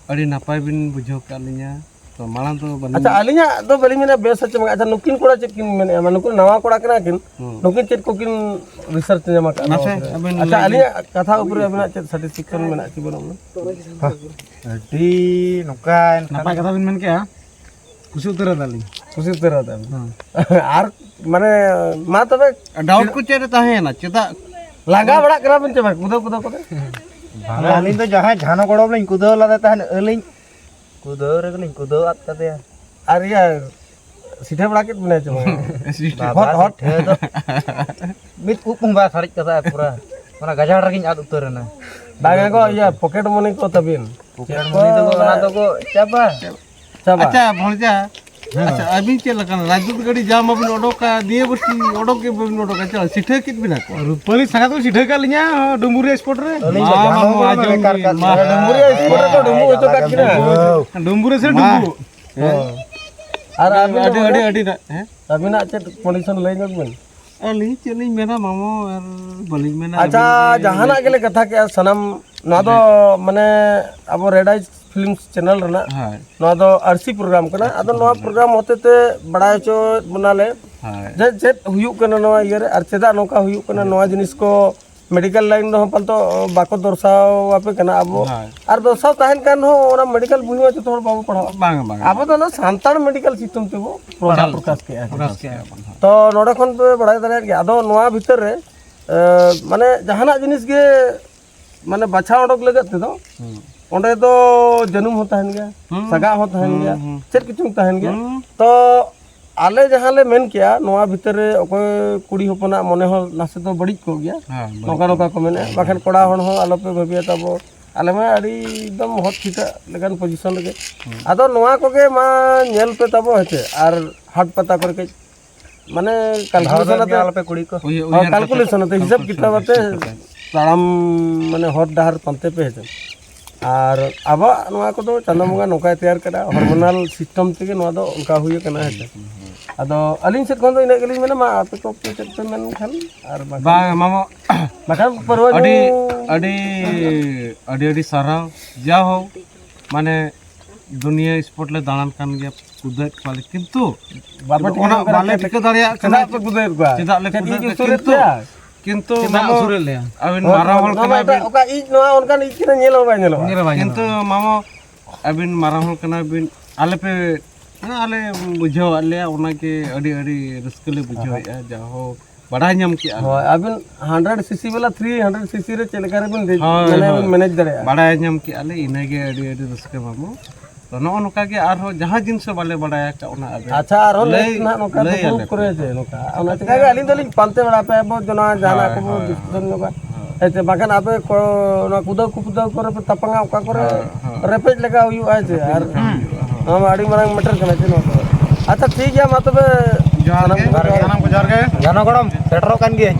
ᱟᱹᱰᱤ ᱱᱟᱯᱟᱭ ᱵᱤᱱ ᱵᱩᱡᱷᱟᱹᱣ ᱠᱟᱜ ᱞᱤᱧᱟ᱾ ᱛᱚ ᱢᱟᱲᱟᱝ ᱫᱚ ᱵᱟᱹᱞᱤᱧ ᱟᱪᱪᱷᱟ, ᱟᱹᱞᱤᱧᱟᱜ ᱫᱚ ᱵᱟᱹᱞᱤᱧ ᱢᱮᱱᱟ ᱵᱮᱥ ᱦᱚᱪᱚ ᱢᱮ᱾ ᱟᱪᱪᱷᱟ, ᱱᱩᱠᱤᱱ ᱠᱚᱲᱟ ᱪᱮᱫ ᱠᱤᱱ ᱢᱮᱱᱮᱫᱼᱟ? ᱢᱟ, ᱱᱩᱠᱤᱱ ᱱᱟᱣᱟ ᱠᱚᱲᱟ ᱠᱟᱱᱟ ᱠᱤᱱ, ᱦᱩᱸ᱾ ᱱᱩᱠᱤᱱ ᱪᱮᱫ ᱠᱚᱠᱤᱱ ᱨᱤᱥᱟᱨᱪ ᱧᱟᱢ ᱟᱠᱟᱫ ᱱᱚᱣᱟ ᱢᱟᱥᱮ ᱵᱟᱵᱚᱫ ᱨᱮ? ᱟᱵᱮᱱ ᱟᱪᱪᱷᱟ, ᱞᱟᱹᱭ ᱵᱤᱱ᱾ ᱟᱹᱞᱤᱧᱟᱜ ᱠᱟᱛᱷᱟ ᱩᱯᱚᱨᱮ ᱟᱵᱤᱱᱟᱜ ᱪᱮᱫ ᱥᱟᱴᱤᱥᱯᱷᱮᱠᱥᱚᱱ ᱢᱮᱱᱟᱜ ᱠᱤ ᱵᱟᱹᱱᱩᱜ ᱵᱤᱱᱟ? ᱟᱹᱰᱤ ᱱᱚᱝᱠᱟ ᱮᱱᱠᱷᱟᱱ ᱱᱟᱯᱟᱭ ᱠᱟᱛᱷᱟ ᱵᱤᱱ ᱢᱮᱱ ᱠᱮᱜᱼᱟ, ᱠᱩᱥᱤ ᱩᱛᱟᱹᱨ ᱟᱫᱟᱞᱤᱧ᱾ ᱠᱩᱥᱤ ᱩᱛᱟᱹᱨ ᱟᱫᱟ ᱵᱤᱱ᱾ ᱦᱮᱸ᱾ ᱟᱨ ᱢᱟᱱᱮ ᱢᱟ ᱛᱚᱵᱮ ᱰᱟᱣᱩᱴ ᱠᱚ ᱪᱮᱫ ᱨᱮ ᱛᱟᱦᱮᱸᱭᱮᱱᱟ? ᱪᱮᱫᱟᱜ? ᱞᱟᱸᱜᱟ ᱵᱟᱲᱟᱜ ᱠᱟᱱᱟ ᱵᱤᱱ ᱪᱮ ᱵᱟᱝ ᱠᱩᱫᱟᱹᱣ ᱠᱩᱫᱟᱹᱣ ᱠᱚᱛᱮ? ᱵᱟᱝᱟ, ᱟᱹᱞᱤᱧ ᱫᱚ ᱡᱟᱦᱟᱸᱭ ᱡᱷᱟᱱᱚ ᱜᱚᱲᱚᱢ ᱞᱤᱧ ᱠᱩᱫᱟᱹᱣ ᱞᱮᱫᱮ ᱛᱟᱦᱮᱸᱫ, ᱟᱹᱞᱤᱧ ᱠᱩᱫᱟᱹᱣ ᱨᱮᱜᱮ ᱞᱤᱧ ᱠᱩᱫᱟᱹᱣ ᱟᱫ ᱠᱟᱫᱮᱭᱟ᱾ ᱟᱨ ᱤᱭᱟᱹ ᱥᱤᱴᱷᱟᱹ ᱵᱟᱲᱟ ᱠᱮᱫ ᱵᱤᱱᱟᱭ ᱪᱮ ᱵᱟᱝ? ᱵᱟᱵᱟ ᱦᱚᱴ, ᱦᱚᱴ᱾ ᱥᱤᱴᱷᱟᱹ ᱫᱚ ᱢᱤᱫ ᱩᱵ ᱦᱚᱸ ᱵᱟᱭ ᱥᱟᱨᱮᱡ ᱠᱟᱫᱟ ᱯᱩᱨᱟ᱾ ᱚᱱᱟ ᱜᱟᱡᱟᱲ ᱨᱮᱜᱮᱧ ᱟᱫ ᱩᱛᱟᱹᱨ ᱮᱱᱟ᱾ ᱵᱟᱝᱟ ᱜᱚ, ᱤᱭᱟᱹ ᱯᱚᱠᱮᱴ ᱢᱟᱱᱤ ᱠᱚ ᱛᱟᱹᱵᱤᱱ᱾ ᱯᱚᱠᱮᱴ ᱪᱮᱫ ᱢᱟᱱᱤ ᱫᱚ ᱠᱚ ᱚᱱᱟ ᱫᱚᱠᱚ ᱪᱟᱵᱟ᱾ ᱪᱟᱵᱟ᱾ ᱟᱪᱪᱷᱟ, ᱵᱷᱚᱲᱡᱟ, ᱟᱪᱪᱷᱟ, ᱟᱹᱵᱤᱱ ᱪᱮᱫ ᱞᱮᱠᱟᱱ ᱨᱟᱡᱽᱫᱩᱛ ᱜᱟᱹᱰᱤ ᱡᱟ ᱢᱟᱵᱤᱱ ᱚᱰᱚᱠᱟ, ᱱᱤᱭᱟᱹ ᱵᱟᱨᱥᱤᱧ ᱚᱰᱚᱠ ᱜᱮ ᱵᱟᱵᱤᱱ ᱚᱰᱚᱠᱟ, ᱪᱮᱫ ᱥᱤᱴᱷᱟᱹ ᱠᱮᱫ ᱵᱤᱱᱟ ᱠᱚ? ᱨᱩᱯᱟᱹᱞᱤ ᱥᱟᱸᱜᱟᱛ ᱠᱚ ᱥᱤᱴᱷᱟᱹ ᱠᱟᱜ ᱞᱤᱧᱟ ᱰᱩᱢᱵᱩᱨᱤᱭᱟᱹ ᱮᱥᱯᱳᱨᱴ ᱨᱮ᱾ ᱟᱹᱞᱤᱧ ᱫᱚ ᱢᱟ, ᱡᱟᱦᱟᱸ ᱢᱟ, ᱦᱚᱲ ᱢᱟ, ᱵᱮᱠᱟᱨ ᱟᱸᱡᱚᱢ ᱠᱟᱨ ᱵᱤᱱ, ᱠᱟᱱ ᱢᱟ᱾ ᱰᱩᱢᱵᱩᱨᱤᱭᱟᱹ ᱮᱥᱯᱳᱨᱴ ᱨᱮᱠᱚ ᱰᱩᱢᱵᱩ ᱦᱚᱪᱚ ᱠᱟᱜ ᱠᱤᱱᱟ᱾ ᱰᱩᱢᱵᱩᱨᱤᱭᱟᱹ ᱥᱮ ᱢᱟ᱾ ᱰᱩᱢᱵᱩ? ᱦᱮᱸ᱾ ᱟᱨ ᱟᱹᱵᱤᱱ ᱟᱹᱰᱤ, ᱫᱚ ᱟᱹᱰᱤ, ᱟᱹᱰᱤ, ᱦᱮᱸ? ᱟᱹᱵᱤᱱᱟᱜ ᱪᱮᱫ ᱠᱚᱱᱰᱤᱥᱚᱱ ᱞᱟᱹᱭ ᱧᱚᱜ ᱵᱤᱱ? ᱟᱹᱞᱤᱧ ᱪᱮᱫ ᱞᱤᱧ ᱢᱮᱱᱟ ᱢᱟᱢᱚ, ᱟᱨ ᱵᱟᱹᱞᱤᱧ ᱢᱮᱱᱟ, ᱟᱪᱪᱷᱟ, ᱟᱹᱵᱤᱱ ᱜᱮ ᱡᱟᱦᱟᱱᱟᱜ ᱞᱟᱹᱭ ᱜᱮᱞᱮ ᱠᱟᱛᱷᱟ ᱠᱮᱜᱼᱟ, ᱥᱟᱱᱟᱢ ᱱᱚᱣᱟ ᱫᱚ ᱢᱟᱱᱮ ᱟᱵᱚ ᱨᱮᱰ ᱟᱭᱤᱡ ᱯᱷᱤᱞᱢᱥ ᱪᱮᱱᱮᱞ ᱨᱮᱱᱟᱜ ᱦᱳᱭ᱾ ᱱᱚᱣᱟ ᱫᱚ ᱟᱹᱨᱥᱤ ᱯᱨᱳᱜᱨᱟᱢ ᱠᱟᱱᱟ᱾ ᱟᱫᱚ ᱱᱚᱣᱟ ᱯᱨᱳᱜᱨᱟᱢ ᱦᱚᱛᱮ ᱛᱮ ᱵᱟᱲᱟᱭ ᱦᱚᱪᱚᱭᱮᱫ ᱵᱚᱱᱟᱞᱮ ᱦᱳᱭ᱾ ᱡᱮ ᱪᱮᱫ ᱦᱩᱭᱩᱜ ᱠᱟᱱᱟ ᱱᱚᱣᱟ ᱤᱭᱟᱹᱨᱮ, ᱟᱨ ᱪᱮᱫᱟᱜ ᱱᱚᱝᱠᱟ ᱦᱩᱭᱩᱜ ᱠᱟᱱᱟ, ᱱᱚᱣᱟ ᱡᱤᱱᱤᱥ ᱠᱚ ᱢᱮᱰᱤᱠᱮᱞ ᱞᱟᱭᱤᱱ ᱨᱮᱦᱚᱸ ᱯᱟᱞᱛᱚ ᱵᱟᱠᱚ ᱫᱚᱨᱥᱟᱣ ᱟᱯᱮ ᱠᱟᱱᱟ ᱟᱵᱚ᱾ ᱦᱳᱭ᱾ ᱟᱨ ᱫᱚᱨᱥᱟᱣ ᱛᱟᱦᱮᱱ ᱠᱟᱱ ᱨᱮᱦᱚᱸ ᱚᱱᱟ ᱢᱮᱰᱤᱠᱮᱞ ᱵᱚᱦᱤ ᱢᱟ ᱡᱚᱛᱚ ᱦᱚᱲ ᱵᱟᱵᱚ ᱯᱟᱲᱦᱟᱜᱼᱟ᱾ ᱵᱟᱝ, ᱵᱟᱝ᱾ ᱟᱵᱚ ᱫᱚ ᱚᱱᱟ ᱥᱟᱱᱛᱟᱲ ᱢᱮᱰᱤᱠᱮᱞ ᱥᱤᱥᱴᱮᱢ ᱛᱮᱵᱚ ᱯᱨᱚᱪᱟᱨ ᱯᱨᱚᱠᱟᱥ ᱠᱮᱜᱼᱟ᱾ ᱯᱨᱚᱠᱟᱥ ᱠᱮᱜᱼᱟ ᱵᱚᱱ, ᱦᱳᱭ᱾ ᱛᱚ ᱱᱚᱰᱮ ᱠᱷᱚᱱ ᱯᱮ ᱵᱟᱲᱟᱭ ᱫᱟᱲᱮᱭᱟᱜ ᱜᱮᱭᱟ᱾ ᱟᱫᱚ ᱱᱚᱣᱟ ᱵᱷᱤᱛᱟᱹᱨ ᱨᱮ ᱮ, ᱢᱟᱱᱮ ᱡᱟᱦᱟᱱᱟᱜ ᱡᱤᱱᱤᱥ ᱜᱮ ᱢᱟᱱᱮ ᱵᱟᱪᱷᱟᱣ ᱚᱰᱚᱠ ᱞᱟᱹᱜᱤᱫ ᱛᱮᱫᱚ ᱦᱩᱸ᱾ ᱚᱸᱰᱮ ᱫᱚ ᱡᱟᱹᱱᱩᱢ ᱦᱚᱸ ᱛᱟᱦᱮᱱ ᱜᱮᱭᱟ, ᱦᱩᱸ᱾ ᱥᱟᱜᱟᱜ ᱦᱚᱸ ᱛᱟᱦᱮᱱ ᱦᱩᱸ, ᱜᱮᱭᱟ, ᱦᱩᱸ᱾ ᱪᱮᱫ ᱠᱚᱪᱚᱝ ᱛᱟᱦᱮᱱ ᱜᱮᱭᱟ᱾ ᱦᱩᱸ᱾ ᱛᱚ ᱟᱞᱮ ᱡᱟᱦᱟᱸ ᱞᱮ ᱢᱮᱱ ᱠᱮᱜᱼᱟ, ᱱᱚᱣᱟ ᱵᱷᱤᱛᱟᱹᱨ ᱨᱮ ᱚᱠᱚᱭ ᱠᱩᱲᱤ ᱦᱚᱯᱚᱱᱟᱜ ᱢᱚᱱᱮ ᱦᱚᱸ ᱱᱟᱥᱮ ᱫᱚ ᱵᱟᱹᱲᱤᱡ ᱠᱚᱜ ᱜᱮᱭᱟ, ᱦᱮᱸ, ᱵᱟᱹᱲᱤᱡ ᱱᱚᱝᱠᱟ ᱱᱚᱝᱠᱟ ᱠᱚᱜ ᱠᱚ ᱢᱮᱱᱮᱫᱼᱟ᱾ ᱜᱮᱭᱟ᱾ ᱵᱟᱠᱷᱟᱱ ᱠᱚᱲᱟ ᱦᱚᱲ ᱦᱚᱸ ᱟᱞᱚᱯᱮ ᱵᱷᱟᱹᱵᱤᱭᱟ ᱛᱟᱵᱚ, ᱟᱞᱮ ᱢᱟ ᱟᱹᱰᱤ ᱮᱠᱫᱚᱢ ᱦᱚᱛ ᱯᱷᱤᱴᱟᱹᱜ ᱞᱮᱠᱟᱱ ᱯᱚᱡᱤᱥᱚᱱ ᱨᱮᱜᱮ᱾ ᱦᱩᱸ᱾ ᱟᱫᱚ ᱱᱚᱣᱟ ᱠᱚᱜᱮ ᱢᱟ ᱧᱮᱞ ᱯᱮ ᱛᱟᱵᱚ, ᱦᱮᱸ ᱪᱮ? ᱟᱨ ᱦᱟᱴ ᱯᱟᱛᱟ ᱠᱚᱨᱮ ᱠᱟᱹᱡ ᱢᱟᱱᱮ ᱠᱟᱞᱠᱩᱞᱮᱥᱚᱱ ᱟᱛᱮ, ᱟᱞᱚᱯᱮ ᱠᱩᱲᱤ ᱠᱚ᱾ ᱩᱭᱦᱟᱹᱨ, ᱦᱳᱭ, ᱩᱭᱦᱟᱹᱨ ᱠᱟᱛᱮ, ᱠᱟᱞᱠᱩᱞᱮᱥᱚᱱ ᱟᱛᱮ, ᱦᱤᱥᱟᱹᱵ ᱠᱤᱛᱟᱹᱵ ᱠᱟᱞᱠᱩᱞᱮᱥᱚᱱ ᱟᱛᱮ ᱦᱤᱥᱟᱹᱵ ᱠᱟᱛᱮ᱾ ᱛᱟᱲᱟᱢ ᱢᱟᱱᱮ ᱦᱚᱨ ᱰᱟᱦᱟᱨ ᱯᱟᱱᱛᱮ ᱯᱮ ᱦᱮᱡ ᱮᱱᱟ᱾ ᱟᱨ ᱟᱵᱚᱣᱟᱜ ᱱᱚᱣᱟ ᱠᱚᱫᱚ ᱪᱟᱸᱫᱳ ᱵᱚᱸᱜᱟ ᱱᱚᱝᱠᱟᱭ ᱛᱮᱭᱟᱨ ᱠᱟᱫᱟ, ᱦᱚᱨᱢᱳᱱᱟᱞ ᱥᱤᱥᱴᱮᱢ ᱛᱮᱜᱮ ᱱᱚᱣᱟ ᱫᱚ ᱚᱱᱠᱟ ᱦᱩᱭ ᱟᱠᱟᱱᱟ, ᱦᱮᱸ ᱥᱮ᱾ ᱟᱫᱚ ᱟᱹᱞᱤᱧ ᱥᱮᱫ ᱠᱷᱚᱱ ᱫᱚ ᱤᱱᱟᱹᱜ ᱜᱮᱞᱤᱧ ᱢᱮᱱᱟ, ᱢᱟ ᱟᱯᱮ ᱠᱚ ᱪᱮᱫ ᱯᱮ ᱢᱮᱱ ᱠᱷᱟᱱ, ᱟᱨ ᱵᱟᱠᱷᱟᱱ, ᱵᱟᱝ, ᱢᱟᱢᱚ, ᱵᱟᱠᱷᱟᱱ ᱯᱟᱹᱨᱣᱟᱹ ᱟᱹᱰᱤ, ᱧᱩ ᱟᱹᱰᱤ, ᱟᱹᱰᱤ, ᱟᱹᱰᱤ ᱥᱟᱨᱦᱟᱣ᱾ ᱡᱟ ᱦᱳᱠ, ᱢᱟᱱᱮ ᱫᱩᱱᱤᱭᱟᱹ ᱥᱯᱳᱨᱴ ᱞᱮ ᱫᱟᱬᱟᱱ ᱠᱟᱱ ᱜᱮᱭᱟ, ᱠᱩᱫᱟᱹᱣᱮᱫ ᱠᱚᱣᱟᱞᱮ, ᱠᱤᱱᱛᱩ ᱵᱟᱯᱮ ᱴᱷᱤᱠᱟᱹ ᱚᱱᱟ ᱫᱟᱲᱮᱭᱟᱜ ᱵᱟᱞᱮ ᱠᱟᱱᱟ ᱴᱷᱤᱠᱟᱹ ᱫᱟᱲᱮᱭᱟᱜ ᱠᱟᱱᱟ ᱪᱮᱫᱟᱜ ᱯᱮ ᱠᱩᱫᱟᱹᱣᱮᱫ ᱠᱚᱣᱟ? ᱪᱮᱫᱟᱜ ᱞᱮ ᱪᱮᱫ ᱠᱩᱫᱟᱹᱣᱮᱫ ᱤᱧ ᱠᱚᱣᱟ? ᱩᱥᱩᱞᱮᱫ ᱠᱤᱱᱛᱩ, ᱯᱮᱭᱟ? ᱠᱤᱱᱛᱩ ᱪᱮᱫᱟᱜ ᱢᱟᱢᱚ, ᱩᱥᱩᱞᱮᱫ ᱞᱮᱭᱟ? ᱟᱹᱵᱤᱱ ᱦᱳᱭ, ᱢᱟᱨᱟᱝ ᱦᱚᱲ ᱱᱚᱣᱟ ᱢᱟ ᱠᱟᱱᱟ ᱮᱴᱟᱜ ᱵᱤᱱ᱾ ᱚᱠᱟ ᱤᱡ ᱱᱚᱣᱟ ᱚᱱᱠᱟᱱ ᱤᱡ ᱠᱟᱱᱟ, ᱧᱮᱞ ᱦᱚᱸ ᱵᱟᱭ ᱧᱮᱞᱚᱜᱼᱟ᱾ ᱧᱮᱞ ᱦᱚᱸ ᱵᱟᱭ ᱧᱮᱞᱚᱜᱼᱟ᱾ ᱠᱤᱱᱛᱩ ᱢᱟᱢᱚ, ᱟᱹᱵᱤᱱ ᱢᱟᱨᱟᱝ ᱦᱚᱲ ᱠᱟᱱᱟ ᱵᱤᱱ, ᱟᱞᱮ ᱯᱮ, ᱢᱟᱱᱮ ᱟᱞᱮ ᱵᱩᱡᱷᱟᱹᱣᱟᱫ ᱞᱮᱭᱟ, ᱚᱱᱟᱜᱮ ᱟᱹᱰᱤ, ᱟᱹᱰᱤ ᱨᱟᱹᱥᱠᱟᱹ ᱞᱮ ᱵᱩᱡᱷᱟᱹᱣᱮᱫᱼᱟ᱾ ᱡᱟᱦᱳᱠ, ᱵᱟᱲᱟᱭ ᱧᱟᱢ ᱠᱮᱜᱼᱟ ᱞᱮ᱾ ᱦᱳᱭ, ᱟᱹᱵᱤᱱ ᱦᱟᱱᱰᱨᱮᱰ ᱥᱤᱥᱤ ᱵᱟᱞᱟ ᱛᱷᱨᱤ ᱦᱟᱱᱰᱨᱮᱰ ᱥᱤᱥᱤ ᱨᱮ ᱪᱮᱫ ᱞᱮᱠᱟ ᱨᱮᱵᱤᱱ ᱫᱮᱡ, ᱦᱳᱭ, ᱢᱟᱱᱮ ᱦᱳᱭ᱾ ᱵᱤᱱ ᱢᱮᱱᱮᱡᱽ ᱫᱟᱲᱮᱭᱟᱜᱼᱟ? ᱵᱟᱲᱟᱭ ᱧᱟᱢ ᱠᱮᱜᱼᱟ ᱞᱮ, ᱤᱱᱟᱹᱜᱮ ᱟᱹᱰᱤ, ᱟᱹᱰᱤ ᱨᱟᱹᱥᱠᱟᱹ ᱢᱟᱢᱚ᱾ ᱛᱚ, ᱱᱚᱜᱼᱚ ᱱᱚᱝᱠᱟ ᱜᱮ ᱟᱨᱦᱚᱸ ᱡᱟᱦᱟᱸ ᱡᱤᱱᱤᱥ ᱦᱚᱸ ᱵᱟᱞᱮ ᱵᱟᱲᱟᱭ ᱟᱠᱟᱫ, ᱚᱱᱟ ᱟᱵᱮᱱ ᱟᱪᱪᱷᱟ, ᱟᱨᱦᱚᱸ ᱞᱟᱹᱭ, ᱱᱮᱠᱥᱴ ᱱᱟᱦᱟᱜ ᱱᱚᱝᱠᱟ ᱞᱟᱹᱭ ᱠᱩᱠᱢᱩ ᱟᱞᱮ ᱯᱮ᱾ ᱠᱚᱨᱮ ᱡᱮ ᱱᱚᱝᱠᱟ, ᱚᱱᱟ ᱪᱤᱠᱟᱹ ᱜᱮ ᱟᱹᱞᱤᱧ ᱫᱚᱞᱤᱧ ᱯᱟᱱᱛᱮ ᱵᱟᱲᱟ ᱯᱮ, ᱟᱵᱚ ᱡᱚᱱᱟ ᱡᱟᱦᱟᱱᱟᱜ ᱦᱳᱭ, ᱠᱚᱵᱚ ᱦᱳᱭ, ᱰᱤᱥᱠᱟᱥᱚᱱ ᱦᱳᱭ᱾ ᱧᱚᱜᱟ᱾ ᱦᱳᱭ᱾ ᱦᱮᱸ ᱪᱮ? ᱵᱟᱠᱷᱟᱱ ᱟᱯᱮ ᱠᱚ, ᱚᱱᱟ ᱠᱩᱫᱟᱹᱣ ᱠᱩᱯᱫᱟᱹᱣ ᱠᱚᱨᱮ ᱯᱮ ᱛᱟᱯᱟᱝᱟ, ᱚᱠᱟ ᱠᱚᱨᱮ ᱦᱳᱭ, ᱦᱳᱭ᱾ ᱨᱮᱯᱮᱡ ᱞᱮᱠᱟ ᱦᱩᱭᱩᱜᱼᱟ, ᱦᱮᱸ ᱪᱮ? ᱨᱮᱯᱮᱡ ᱟᱨ ᱞᱮᱠᱟ ᱦᱩᱭᱩᱜᱼᱟ, ᱦᱳᱭ᱾ ᱱᱚᱣᱟ ᱢᱟ ᱟᱹᱰᱤ ᱢᱟᱨᱟᱝ ᱢᱮᱴᱟᱨ ᱠᱟᱱᱟ ᱪᱮ ᱱᱚᱣᱟ ᱫᱚ? ᱟᱪᱪᱷᱟ, ᱴᱷᱤᱠ ᱜᱮᱭᱟ, ᱢᱟ ᱛᱚᱵᱮ᱾ ᱡᱚᱦᱟᱨ ᱜᱮ᱾ ᱥᱟᱱᱟᱢ ᱠᱚ ᱡᱚᱦᱟᱨ ᱜᱮ᱾ ᱥᱟᱱᱟᱢ ᱠᱚ ᱡᱚᱦᱟᱨ ᱜᱮ᱾ ᱡᱷᱟᱱᱚ ᱜᱚᱲᱚᱢ, ᱥᱮᱴᱮᱨᱚᱜ ᱠᱟᱱ ᱜᱤᱭᱟᱹᱧ᱾